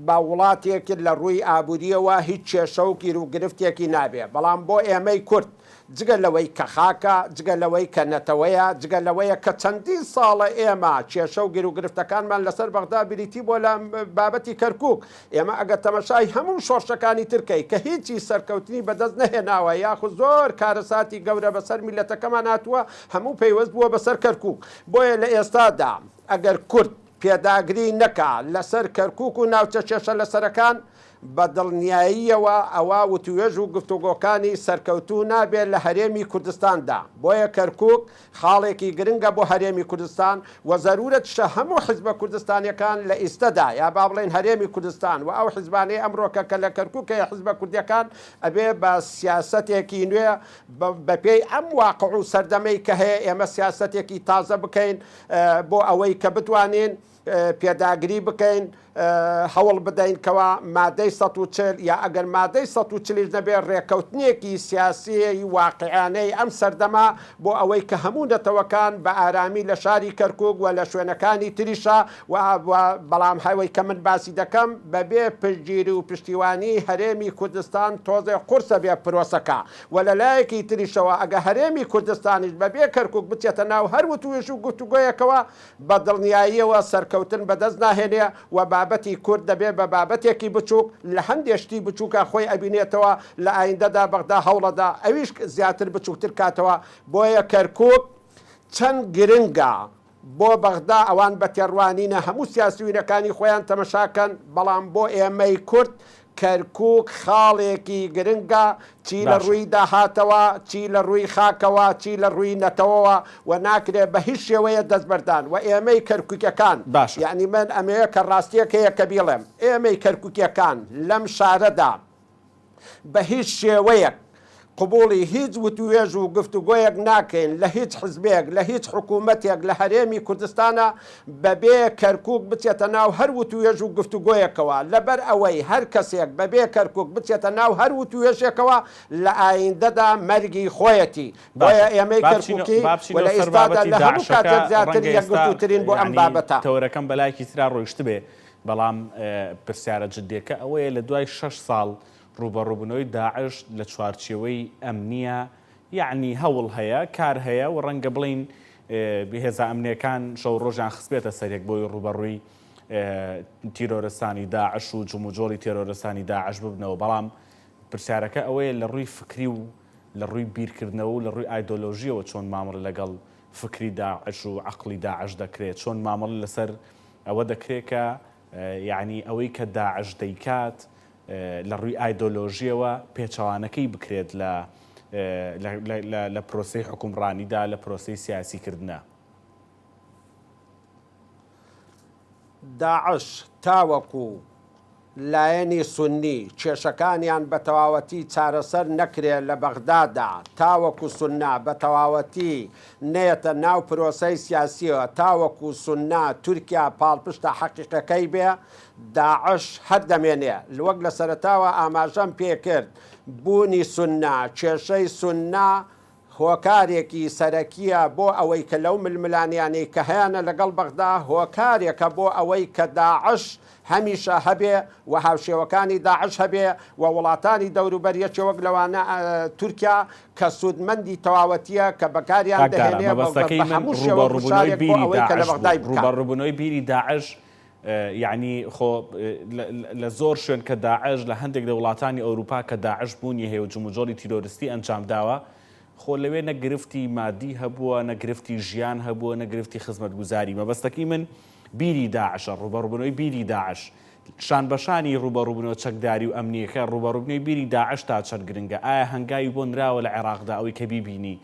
بە وڵاتێک لە ڕووی ئابوورییەوە هیچ کێشە و گیروگرفتێکی نابێ، بەڵام بۆ ئێمەی کورد جگە لەوەی کە خاکە، جگە لەوەی کە نەتەوەیە، جگە لەوەیە کە چەندین ساڵە ئێمە کێشە و گیروگرفتەکانمان لەسەر بەغدا بریتی بووە لە بابەتی کەرکوک. ئێمە ئەگەر تەمەشای هەموو شۆڕشەکانی تر کەی کە هیچی سەرکەوتنی بەدەست نەهێناوە یاخود زۆر کارەساتی گەورە بەسەر میللەتەکەمان هاتووە هەموو پەیوەست بووە بەسەر کەرکوک. بۆیە لە ئێستادا ئەگەر کورد پێداگری نەکا لەسەر کەرکوک و ناوچە کێشە لەسەرەکان، بە دڵنیاییەوە ئەوا وتوێژ و گفتوگۆکانی سەرکەوتوو نابێت لە هەرێمی کوردستاندا، بۆیە کەرکوک خاڵێکی گرنگە بۆ هەرێمی کوردستان و زەرورەتشە هەموو حزبە کوردستانیەکان لە ئیستەدا یا با بڵێین هەرێمی کوردستان و ئەو حزبانەی ئەمڕۆکە کە لە کەرکوک هەیە حزبە کوردیەکان ئەبێ بە سیاسەتێکی نوێ بەپێی ئەم واقع و سەردەمەی کە هەیە ئێمە سیاسەتێکی تازە بکەین بۆ ئەوەی کە بتوانین پێداگری بکەین هەوڵ بدەین کەوا مادەی 140 یا ئەگەر مادەی 140 یش نەبێ ڕێکەوتنێکی سیاسیی واقیعانەی ئەم سەردەمە بۆ ئەوەی کە هەموو نەتەوەکان بە ئارامی لە شاری کەرکوک و لە شوێنەکانی تریشا و بەڵام ئەوەی کە من باسی دەکەم بەبێ پشتگیری و پشتیوانی هەرێمی کوردستان تۆزێ قورسە بێ پرۆسەکە و لە لایەکی تریشەوە ئەگە هەرێمی کوردستانیش بەبێ کەرکوک بچێتە ناو هەر وتووێژ و گفتوگۆیەکەوە بە دڵنیاییەوە سەرکەوتن بەدەست ناهێنێ و بابەتی کورد دەبێ بە بابەتێکی بچووک، لە هەندێ شتی بچووکا خۆی ئەبینێتەوە، لە ئایندەدا بەغدا هەوڵەدا ئەویش زیاتر بچووکتر کاتەوە، بۆیە کەرکووک چەند گرنگە. بۆ بەغدا ئەوان بە تێڕوانینە هەموو سیاسیونەکانی خۆیان تەمەشا کەن، بەڵام بۆ ئێمەی کورد کەرکوک خاڵێکی گرنگە چی لە باشە. ڕووی داهاتەوە، چی لە ڕووی خاکەوە، چی لە ڕووی نەتەوەوە و ناکرێ بە هیچ شێوەیە دەستبەردان و ئێمەی کەرکوکیەکان باشە. یەعنی من ئەمەوێ کە ڕاستیەک هەیە کە بیڵێم ئێمەی کەرکوکیەکان لەم شارەدا بە هیچ شێوەیەک قبوڵی هیچ وتوێژ و گفتوگۆیەک ناکەین لە هیچ حزبێک، لە هیچ حکومەتێک لە هەرێمی کوردستانا بەبێ کەرکوک بچێتە ناو هەر وتوێژ و گفتوگۆیەکەوە، لەبەر ئەوەی هەر کەسێک بەبێ کەرکوک بچێتە ناو هەر وتوێژێکەوە لە ئایندەدا مەرگی خۆیەتی، باشە بۆیە ئێمەی با بچینەوە کەرکوکی با و بچینەوە لە سەر ئیستادا بابەتی لە هەموو داعشەکە کاتێک زیاتر ڕەنگە ئێستا یەکگرتووترین بۆ ئەم یانی بابەتە. تەوەرەکەم بەلایەکی ترا ڕۆیشتبێ بەڵام پرسیارە جدیەکە ئەوەیە لە دوای شەش ساڵ ڕووبەڕووبوونەوەی داعش لە چوارچێوەی ئەمنییە یەعنی هەوڵ هەیە، کار هەیە و ڕەنگە بڵێین هێزە ئەمنییەکان شەو ڕۆژیان خستبێتە سەر یەک بۆی ڕووبەڕووی تیرۆرستانی داعش و جموجۆڵی تێرۆرستانی داعش ببنەوە، بەڵام پرسیارەکە ئەوەیە لە ڕووی فکری و لە ڕووی بیرکردنەوە و لە ڕووی ئایدۆلۆژییەوە چۆن مامەڵە لەگەڵ فکری داعش و عەقڵی داعش دەکرێت، چۆن مامەڵە لەسەر ئەوە دەکرێت کە یەعنی ئەوەی کە داعش دەیکات لە ڕووی ئایدۆلۆژییەوە پێچەوانەکەی بکرێت لە لە پرۆسەی حوکمڕانیدا، لە پرۆسەی سیاسیکردنا. داعش تاوەکو لایەنی سوننی کێشەکانیان بە تەواوەتی چارەسەر نەکرێ لە بەغدادا، تاوەکو سوننە بە تەواوەتی نەیەتە ناو پرۆسەی سیاسیەوە، تاوەکو سوننە تورکیا پاڵپشتە حەقیقەکەی بێ، داعش هەر دەمێنێ. وەک لە سەرەتاوە ئاماژەم پێکرد، بوونی سوننە، کێشەی سوننە هۆکارێکی سەرەکییە بۆ ئەوەی کە لەو ململانێیانەی کە هەیانە لەگەڵ بەغدا، هۆکارێکە بۆ ئەوەی کە داعش هەمیشە هەبێ و هاوشێوەکانی داعش هەبێ و وڵاتانی دەوروبەر یەکێ وەک لەوانە تورکیا کە سوودمەندی تەواوەتییە کە بەکاریان کاک دارا، دەهێنێ بە مەبەستەکەی بە من هەموو شێوە ڕووبەڕووبوونەوەی گوشارێک بۆ بیری ئەوەی کە لە داعش بوو، بەغدای بکا. ڕووبەڕووبوونەوەی بیری داعش یەعنی خۆ لە زۆر شوێن کە داعش لە هەندێک لە وڵاتانی ئەوروپا کە داعش بوونی هەیە و جموجۆڵی تیرۆرستی ئەنجامداوە خۆ لەوێ نە گرفتی مادی هەبووە نە گرفتی ژیان هەبووە نە گرفتی خزمەتگوزاری مەبەستەکەی من بیری داعشە ڕووبەڕووبوونەوەی بیری داعش شانبەشانی ڕووبەڕووبوونەوە چەکداری و ئەمنییەکە ڕووبەڕووبوونەوەی بیری داعش تا چەند گرنگە ئایا هەنگاوی بۆ نراوە لە عێراقدا ئەوەی کە بیبینی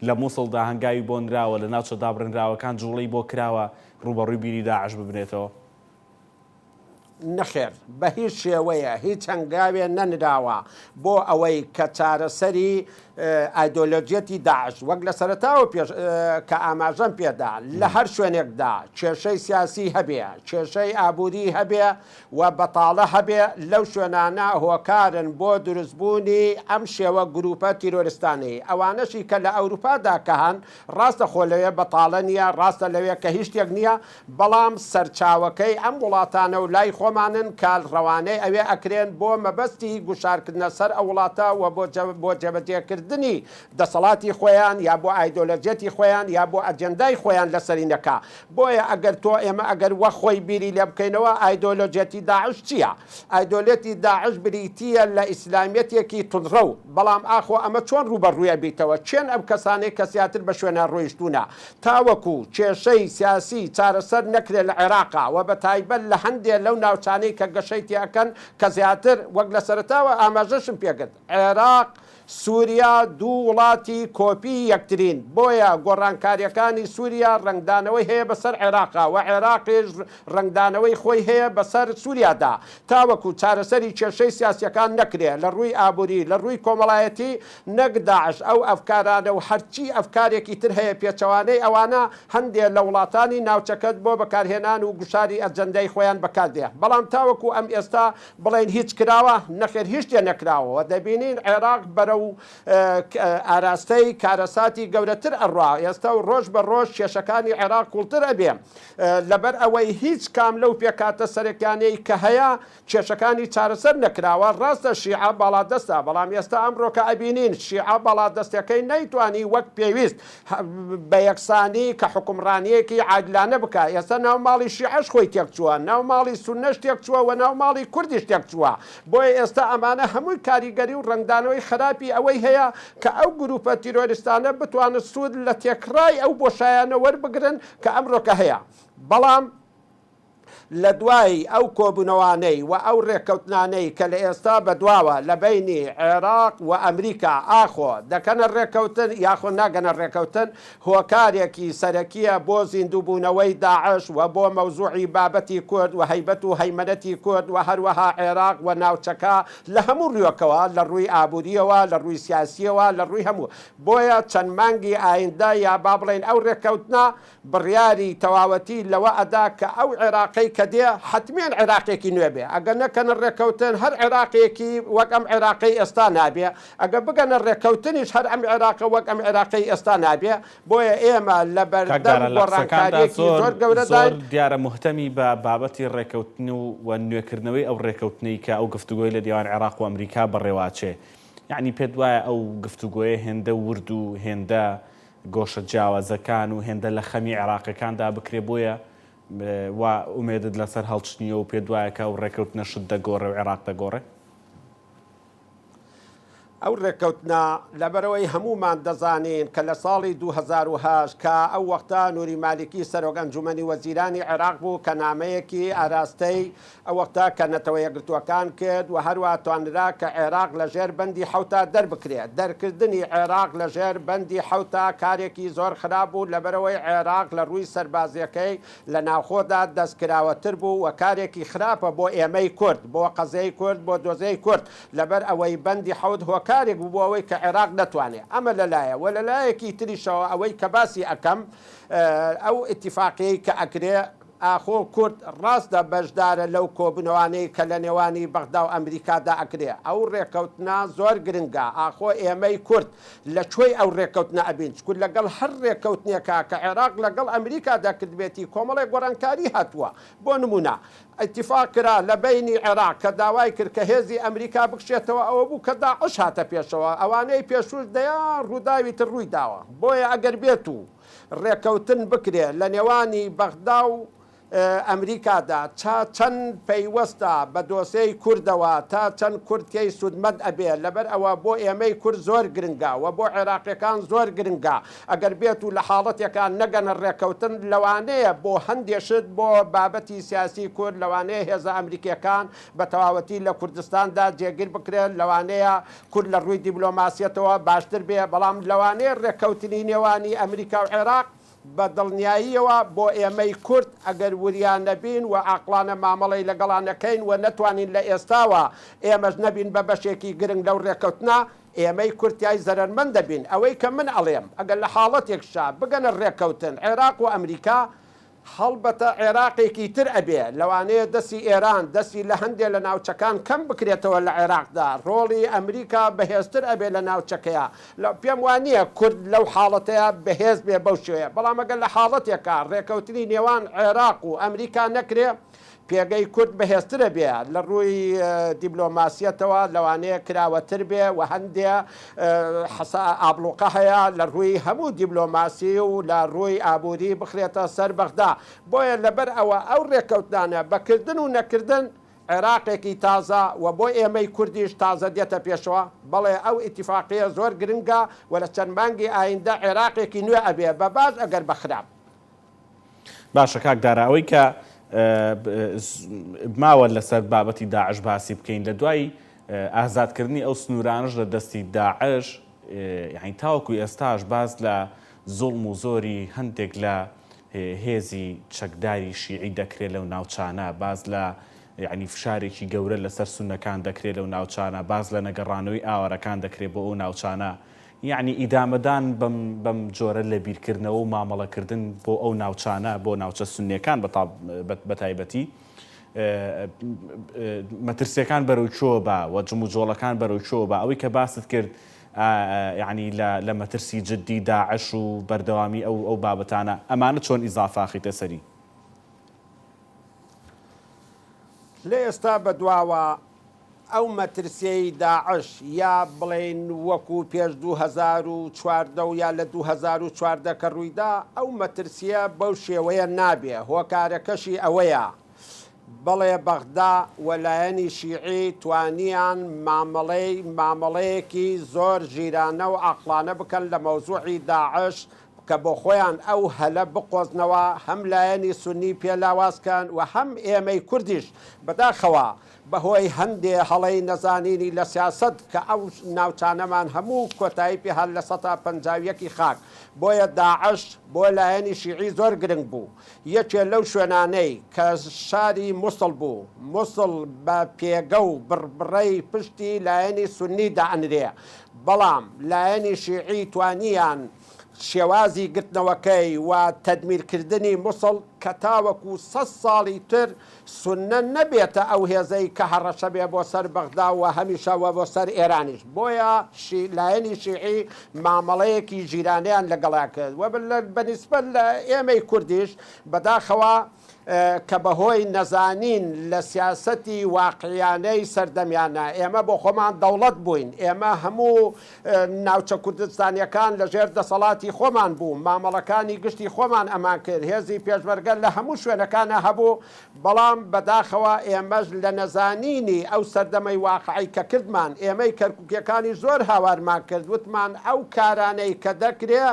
لە موسڵدا هەنگاوی بۆ نراوە لە ناوچە دابڕێنراوەکان جوڵەی بۆ کراوە ڕووبەڕووی بیری داعش ببنێتەوە؟ نەخێر بە هیچ شێوەیە هیچ هەنگاوێ نەنراوە بۆ ئەوەی کە چارەسەری ئایدۆلۆجیەتی داعش وەک لە سەرەتاوە پێش کە ئاماژەم پێدا لە هەر شوێنێکدا کێشەی سیاسی هەبێ کێشەی ئابووری هەبێ و بەتاڵە هەبێ لەو شوێنانە هۆکارن بۆ دروستبوونی ئەم شێوە گروپە تیرۆرستانەی ئەوانەشی کە لە ئەوروپادا کە هەن ڕاستە خۆ لەوێ بەتاڵە نییە، ڕاستە لەوێ کە هیچ شتێک نییە، بەڵام سەرچاوەکەی ئەم وڵاتانە و لای خۆمانن کە ڕەوانەی ئەوێ ئەکرێن بۆ مەبەستی گوشارکردنە سەر ئەو وڵاتە و بۆ بۆ جێبەجێکردنی دەسەڵاتی خۆیان یا بۆ ئایدۆلۆجیەتی خۆیان یا بۆ ئەجێندای خۆیان لەسەری نەکا. بۆیە ئەگەر تۆ ئێمە ئەگەر وەک خۆی بیری لێ بکەینەوە ئایدۆلۆجیەتی داعش چییە؟ ئایدۆلێتی داعش بریتییە لە ئیسلامیەتێکی توندڕەو، بەڵام ئاخۆ ئەمە چۆن ڕووبەڕووی ئەبیتەوە؟ کێن ئەم کەسانەی کە زیاتر بە شوێنا ڕۆیشتوونە؟ تاوەکو کێشەی سیاسی چارەسەر نەکرێ لە عێراقا و بە تایبەت لە هەندێ لەو ناوچانەی کە گەشەی تێ ئەکەن کە زیاتر وەک لە سەرەتاوە ئاماژەشم پێکرد عێراق سوریا دوو وڵاتی کۆپی یەکترین، بۆیە گۆڕانکارییەکانی سوریا ڕەنگدانەوەی هەیە بەسەر عێراقا و عێراقیش ڕەنگدانەوەی خۆی هەیە بەسەر سوریادا. تاوەکو چارەسەری کێشەی سیاسییەکان نەکرێ لە ڕووی ئابوری، لە ڕووی کۆمەڵایەتی، نەک داعش ئەو ئەفکارانە و هەرچی ئەفکارێکی تر هەیە پێچەوانەی ئەوانە، هەندێ لە وڵاتانی ناوچەکەت بۆ بەکارهێنان و گوشاری ئەجەندای خۆیان بەکاردێ، بەڵام تاوەکو ئەم ئێستا بڵێین هیچ کراوە؟ نەخێر هیچ شتێ نەکراوە و دەبینین عێراق بەرەو ئاراستەی کارەساتی گەورەتر ئەڕوا ئێستا و ڕۆژ بە ڕۆژ کێشەکانی عێراق قوڵتر ئەبێ لەبەر ئەوەی هیچ کام لەو پێکهاتە سەرەکیانەی کە هەیە کێشەکانی چارەسەر نەکراوە، ڕاستە شیعە باڵادەستە، بەڵام ئێستا ئەمڕۆکە ئەبینین شیعە باڵادەستەکەی نەیتوانی وەک پێویست بە یەکسانی کە حوکمڕانییەکی عادلانە بکا، ئێستا ناو ماڵی شیعەش خۆی تێکچووە، ناو ماڵی سوننەش تێکچووە و ناو ماڵی کوردیش تێکچووە، بۆیە ئێستا ئەمانە هەمووی کاریگەری و ڕەنگدانەوەی خراپی. سەبەبی ئەوەی هەیە کە ئەو گروپە تیرۆریستانە بتوانن سوود لە تێکڕای ئەو بۆشایانە وەربگرن کە ئەمڕۆکە هەیە. بەڵام لە دوای ئەو کۆبوونەوانەی و ئەو رێککەوتنانەی کە لە ئێستا بەدواوە لە بەینی عێراق و ئەمریکا ئاخۆ دەکەنە رێککەوتن یاخۆ ناگەنە رێککەوتن هۆکارێکی سەرەکییە بۆ زیندووبوونەوەی داعش و بۆ مەوزوعی بابەتی کورد و هەیبەت و هەیمەنەتی کورد و هەروەها عێراق و ناوچەکە لە هەموو رووێکەوە لە رووی ئابوورییەوە لە رووی سیاسییەوە لە رووی هەموو بۆیە چەند مانگی ئایندە یا با بڵێین ئەو رێککەوتنە بڕیاری تەواوەتی لەوە ئەدا کە ئەو عێراقەی کە دێ حەتمیەن عێراقێکی نوێ بێ. ئەگەر نەکەنە ڕێککەوتن هەر عێراقێکی وەک ئەم عێراقەی ئێستا نابێ. ئەگەر بگەنە ڕێککەوتنیش هەر ئەم عێراقە وەک ئەم عێراقەی ئێستا نابێ. بۆیە ئێمە لە کاک بەردەم دارا لە قسەکاندا گۆڕانکارییەکی زۆر زۆر زۆر گەورەداین. دیارە موهتەمی بە بابەتی ڕێککەوتن و و نوێکردنەوەی ئەو ڕێککەوتنەی کە ئەو گفتوگۆی لە نێوان عێراق و ئەمریکا بەڕێوەئەچێ. یەعنی پێت وایە ئەو گفتوگۆیە هێندە ورد و هێندە گۆشە جیاوازەکان و هێندە لە خەمی عێراقیەکاندا بکرێ بۆیە وا ئومێدت لەسەر هەڵچنیوە و پێت وایە کە ئەو ڕێکەوتنە شت دەگۆڕێ و عێراق دەگۆڕێ؟ ئەو ڕێککەوتنە لەبەرئەوەی هەموومان دەزانین کە لە ساڵی 2008 کە ئەو وەختە نوری مالیکی سەرۆک ئەنجومەنی وەزیرانی عێراق بوو کە نامەیەکی ئاراستەی ئەو وەختە کە نەتەوە یەکگرتووەکان کرد و هەروا توانرا کە عێراق لە ژێر بەندی حەوتا دەربکرێت. دەرکردنی عێراق لە ژێر بەندی حەوتا کارێکی زۆر خراپ بوو لەبەرئەوەی عێراق لە ڕووی سەربازیەکەی لە ناوخۆدا دەستکراوەتر بوو و کارێکی خراپە بۆ ئێمەی کورد، بۆ قەزیەی کورد، بۆ دۆزێی کورد لەبەر ئەوەی بەندی حەوت هۆکارێک بوو بۆ ئەوەی کە عێراق نەتوانێ. ئەمە لە لایە و لە لایەکی تریشەوە ئەوەی کە باسی ئەکەم ئەو ئیتیفاقیەی کە ئەکرێ، ئاخۆ کورد ڕاستە بەشدارە لەو کۆبونەوانەی کە لە نێوانی بەغدا و ئەمریکادا ئەکرێ؟ ئەو ڕێکەوتنە زۆر گرنگە، ئاخۆ ئێمەی کورد لە کوێی ئەو ڕێکەوتنە ئەبین؟ چونکو لەگەڵ هەر ڕێکەوتنێکا کە عێراق لەگەڵ ئەمریکادا کردبێتی کۆمەڵێک گۆڕانکاری هاتووە، بۆ نمونە ئیتیفاق کرا لە بەینی عێراق کە داوای کرد کە هێزی ئەمریکا بکشێتەوە ئەوە بوو کە داعش هاتە پێشەوە، ئەوانەی پێشووش دەیان ڕووداوی تر ڕووی داوە، بۆیە ئەگەر بێتو ڕێکەوتن بکرێ لە نێوانی بەغدا و ئەمریکادا چا چەند پەیوەستە بە دۆسێی کوردەوە تا چەند کورد تێی سوودمەند ئەبێ لەبەر ئەوە بۆ ئێمەی کورد زۆر گرنگە و بۆ عێراقیەکان زۆر گرنگە ئەگەر بێت و لە حاڵەتێکا نەگەنە ڕێکەوتن لەوانەیە بۆ هەندێ شت بۆ بابەتی سیاسی کورد لەوانەیە هێزە ئەمریکیەکان بە تەواوەتی لە کوردستاندا جێگیر بکرێن لەوانەیە کورد لە ڕووی دیبلۆماسیەتەوە باشتر بێ، بەڵام لەوانەیە ڕێککەوتنی نێوانی ئەمریکا و عێراق بە دڵنیاییەوە بۆ ئێمەی کورد ئەگەر وریا نەبین و عاقڵانە مامەڵەی لەگەڵا نەکەین و نەتوانین لە ئێستاوە ئێمەش نەبین بە بەشێکی گرنگ لەو ڕێککەوتنە ئێمەی کورد تیای زەرەرمەند دەبین. ئەوەی کە من ئەڵێم ئەگەر لە حاڵەتێکشا بگەنە ڕێککەوتن عێراق و ئەمریکا هەڵبەتە عێراقێکی تر ئەبێ، لەوانەیە دەستی ئێران دەستی لە هەندێ لە ناوچەکان کەم بکرێتەوە لە عێراقدا، ڕۆڵی ئەمریکا بەهێزتر ئەبێ لە ناوچەکەیا، پێم وا نییە کورد لەو حاڵەتەیا بەهێز بێ بەو شێوەیە، بەڵام ئەگەر لە حاڵەتێکا ڕێکەوتنی نێوان عێراق و ئەمریکا نەکرێ، پێگەی کورد بەهێزترە بێ لە ڕووی دیبلۆماسیەتەوە لەوانەیە کراوەتر بێ و هەندێ حەسا ئابڵوقە هەیە لە ڕووی هەموو دیبلۆماسی و لە ڕووی ئابووری بخرێتە سەر بەغدا بۆیە لەبەر ئەوە ئەو ڕێککەوتنانە بە کردن و نەکردن عێراقێکی تازە و بۆ ئێمەی کوردیش تازە دێتە پێشەوە بەڵێ ئەو ئیتیفاقیە زۆر گرنگە و لە چەند مانگی ئایندە عێراقێکی نوێ ئەبێ بە باش ئەگەر بە خراپ. باشە کاک دارا ئەوەی کە ماوە لەسەر بابەتی داعش باسی بکەین لە دوای ئازادکردنی ئەو سنوورانەش لە دەستی داعش یعنی تاوەکو ئێستاش باس لە زوڵم و زۆری هەندێک لە هێزی چەکداری شیعی دەکرێت لەو ناوچانە باس لە یعنی فشارێکی گەورە لەسەر سونەکان دەکرێت لەو ناوچانە باس لە نەگەڕانەوەی ئاوارەکان دەکرێت بۆ ئەو ناوچانە یەعنی ئیدامەدان بەم بەم جۆرە لەبیرکردنەوە و مامەڵەکردن بۆ ئەو ناوچانە، بۆ ناوچە سوننیەکان بە تایبەتی، مەترسیەکان بەرەو کوێوە با و جموجۆڵەکان بەرەو کوێوە با، ئەوەی کە باست کرد یەعنی لە لە مەترسی جدی داعش و بەردەوامی ئەو ئەو بابەتانە، ئەمانە چۆن ئیزافە ئەخەیتە سەری؟ لە ئێستا بەدواوە ئەو مەترسیەی داعش یا بڵێین وەکو پێش 2014 و یا لە 2014 کە ڕوویدا ئەو مەترسیە بەو شێوەیە نابێ هۆکارەکەشی ئەوەیە. بەڵێ بەغدا و لایەنی شیعی توانیان مامەڵەی مامەڵەیەکی زۆر ژیرانە و عاقڵانە بکەن لە مەوزوعی داعش کە بۆخۆیان ئەو هەلە بقۆزنەوە هەم لایەنی سوننی پێ لاواز کەن و هەم ئێمەی کوردیش بەداخەوە بەهۆی هەندێ هەڵەی نەزانینی لە سیاسەت کە ئەو ناوچانەمان هەموو کۆتایی پێ هات لە سەتا 51 ی خاک بۆیە داعش بۆ لایەنی شیعی زۆر گرنگ بوو یەکێ لەو شوێنانەی کە شاری موسڵ بوو موسڵ بە پێگە و بڕبڕەی پشتی لایەنی سوننی دائەنرێ بەڵام لایەنی شیعی توانیان شێوازی گرتنەوەکەی و تەدمیرکردنی موسڵ کە تاوەکو سەد ساڵی تر سوننە نەبێتە ئەو هێزەی کە هەڕەشە بێ بۆ سەر بەغدا و هەمیشە و بۆ سەر ئێرانیش بۆیە لایەنی شیعی مامەڵەیەکی ژیرانەیان لەگەڵا کرد و بە نیسبەت لە ئێمەی کوردیش بەداخەوە کە بەهۆی نەزانین لە سیاسەتی واقعیانەی سەردەمیانە، ئێمە بۆ خۆمان دەوڵەت بووین، ئێمە هەموو ناوچە کوردستانیەکان لە ژێر دەسەڵاتی خۆمان بوو، مامەڵەکانی گشتی خۆمان ئەمان کرد، هێزی پێشمەرگە لە هەموو شوێنەکانا هەبوو، بەڵام بەداخەوە ئێمەش لە نەزانینی ئەو سەردەمەی واقعی کە کردمان، ئێمەی کەرکوکیەکانیش زۆر هاوارمان کرد، وتمان ئەو کارانەی کە دەکرێ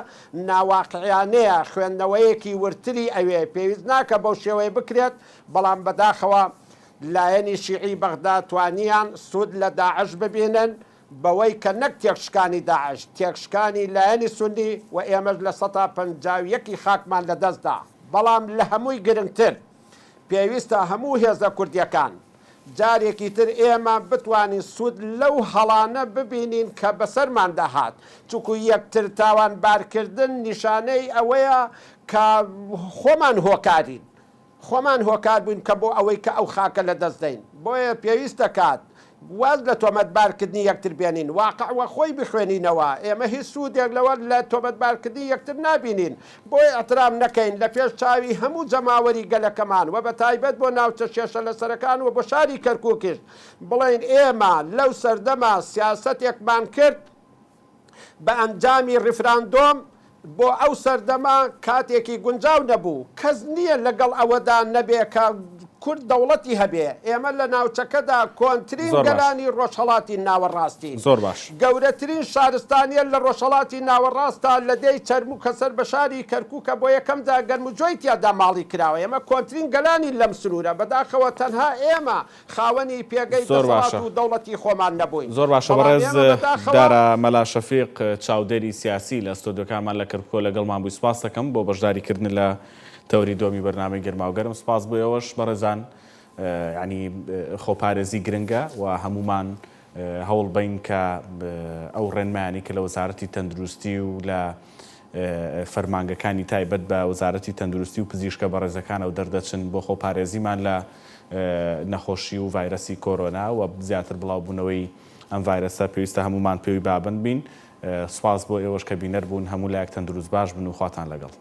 ناواقعیانەیە، خوێندنەوەیەکی وردتری ئەوێ، پێویست ناکە بەو شێوەیە بکرێت، بەڵام بەداخەوە لایەنی شیعی بەغدا توانیان سوود لە داعش ببینن بەوەی کە نەک تێکشکانی داعش، تێکشکانی لایەنی سوننی و ئێمەش 51% ی خاکمان لەدەستدا، بەڵام لە هەمووی گرنگتر پێویستە هەموو هێزە کوردیەکان جارێکی تر ئێمە بتوانین سوود لەو هەڵانە ببینین کە بەسەرماندا هات، چونکو یەکتر تاوانبارکردن نیشانەی ئەوەیە کە خۆمان هۆکارین، خۆمان هۆکار بووین کە بۆ ئەوەی کە ئەو خاکە لەدەست دەین، بۆیە پێویست دەکات واز لە تۆمەتبارکردنی یەکتر بێنین، واقع وە خۆی بخوێنینەوە، ئێمە هیچ سوودێک لەوە لە تۆمەتبارکردنی یەکتر نابینین، بۆیە ئیحترام نەکەین لە پێش چاوی هەموو جەماوەری گەلەکەمان و بە تایبەت بۆ ناوچە کێشە لەسەرەکان و بۆ شاری کەرکوکیش بڵێین ئێمە لەو سەردەمە سیاسەتێکمان کرد بە ئەنجامی ڕیفراندۆم بۆ ئەو سەردەمە کاتێکی گونجاو نەبوو، کەس نییە لەگەڵ ئەوەدا نەبێ کە کورد دەوڵەتی هەبێ، ئێمە لە ناوچەکەدا کۆنترین زۆر باش. گەلانی ڕۆژهەڵاتی ناوەڕاستین. زۆر باش. گەورەترین شارستانییە لە ڕۆژهەڵاتی ناوەڕاستا لە دێی چەرموو کە سەر بە شاری کەرکووکە بۆ یەکەم جار گەرموجۆی تیادا ماڵی کراوە. ئێمە کۆنترین گەلانین لەم سنوورە. بەداخەوە تەنها ئێمە خاوەنی پێگەی زۆر دەسەڵات باشە. و دەوڵەتی خۆمان نەبووین. زۆر باشە بەڵام بەڕێز ئێمە بەداخەوە. دارا مەلا شەفیق چاودێری سیاسی لە ستۆدیۆکانمان لە کەرکوکەوە لەگەڵمان بووی سوپاست دەکەم بۆ بەشداری کردنت لە تەوەری دووەمی بەرنامەی گەرماوگەرم سوپاس بۆ ئێوەش بەڕێزان یانی خۆپارێزی گرنگە و هەموومان هەوڵ بەین کە ئەو ڕێنمایانەی کە لە وەزارەتی تەندروستی و لە فەرمانگەکانی تایبەت بە وەزارەتی تەندروستی و پزیشکە بەڕێزەکانەوە دەردەچن بۆ خۆپارێزیمان لە نەخۆشی و ڤایرەسی کۆرۆنا و زیاتر بڵاوبوونەوەی ئەم ڤایرەسە پێویستە هەموومان پێوی بابەند بین. سوپاس بۆ ئێوەش کە بینەر بوون. هەموو لایەک تەندروست باش بن و خواتان لەگەڵ.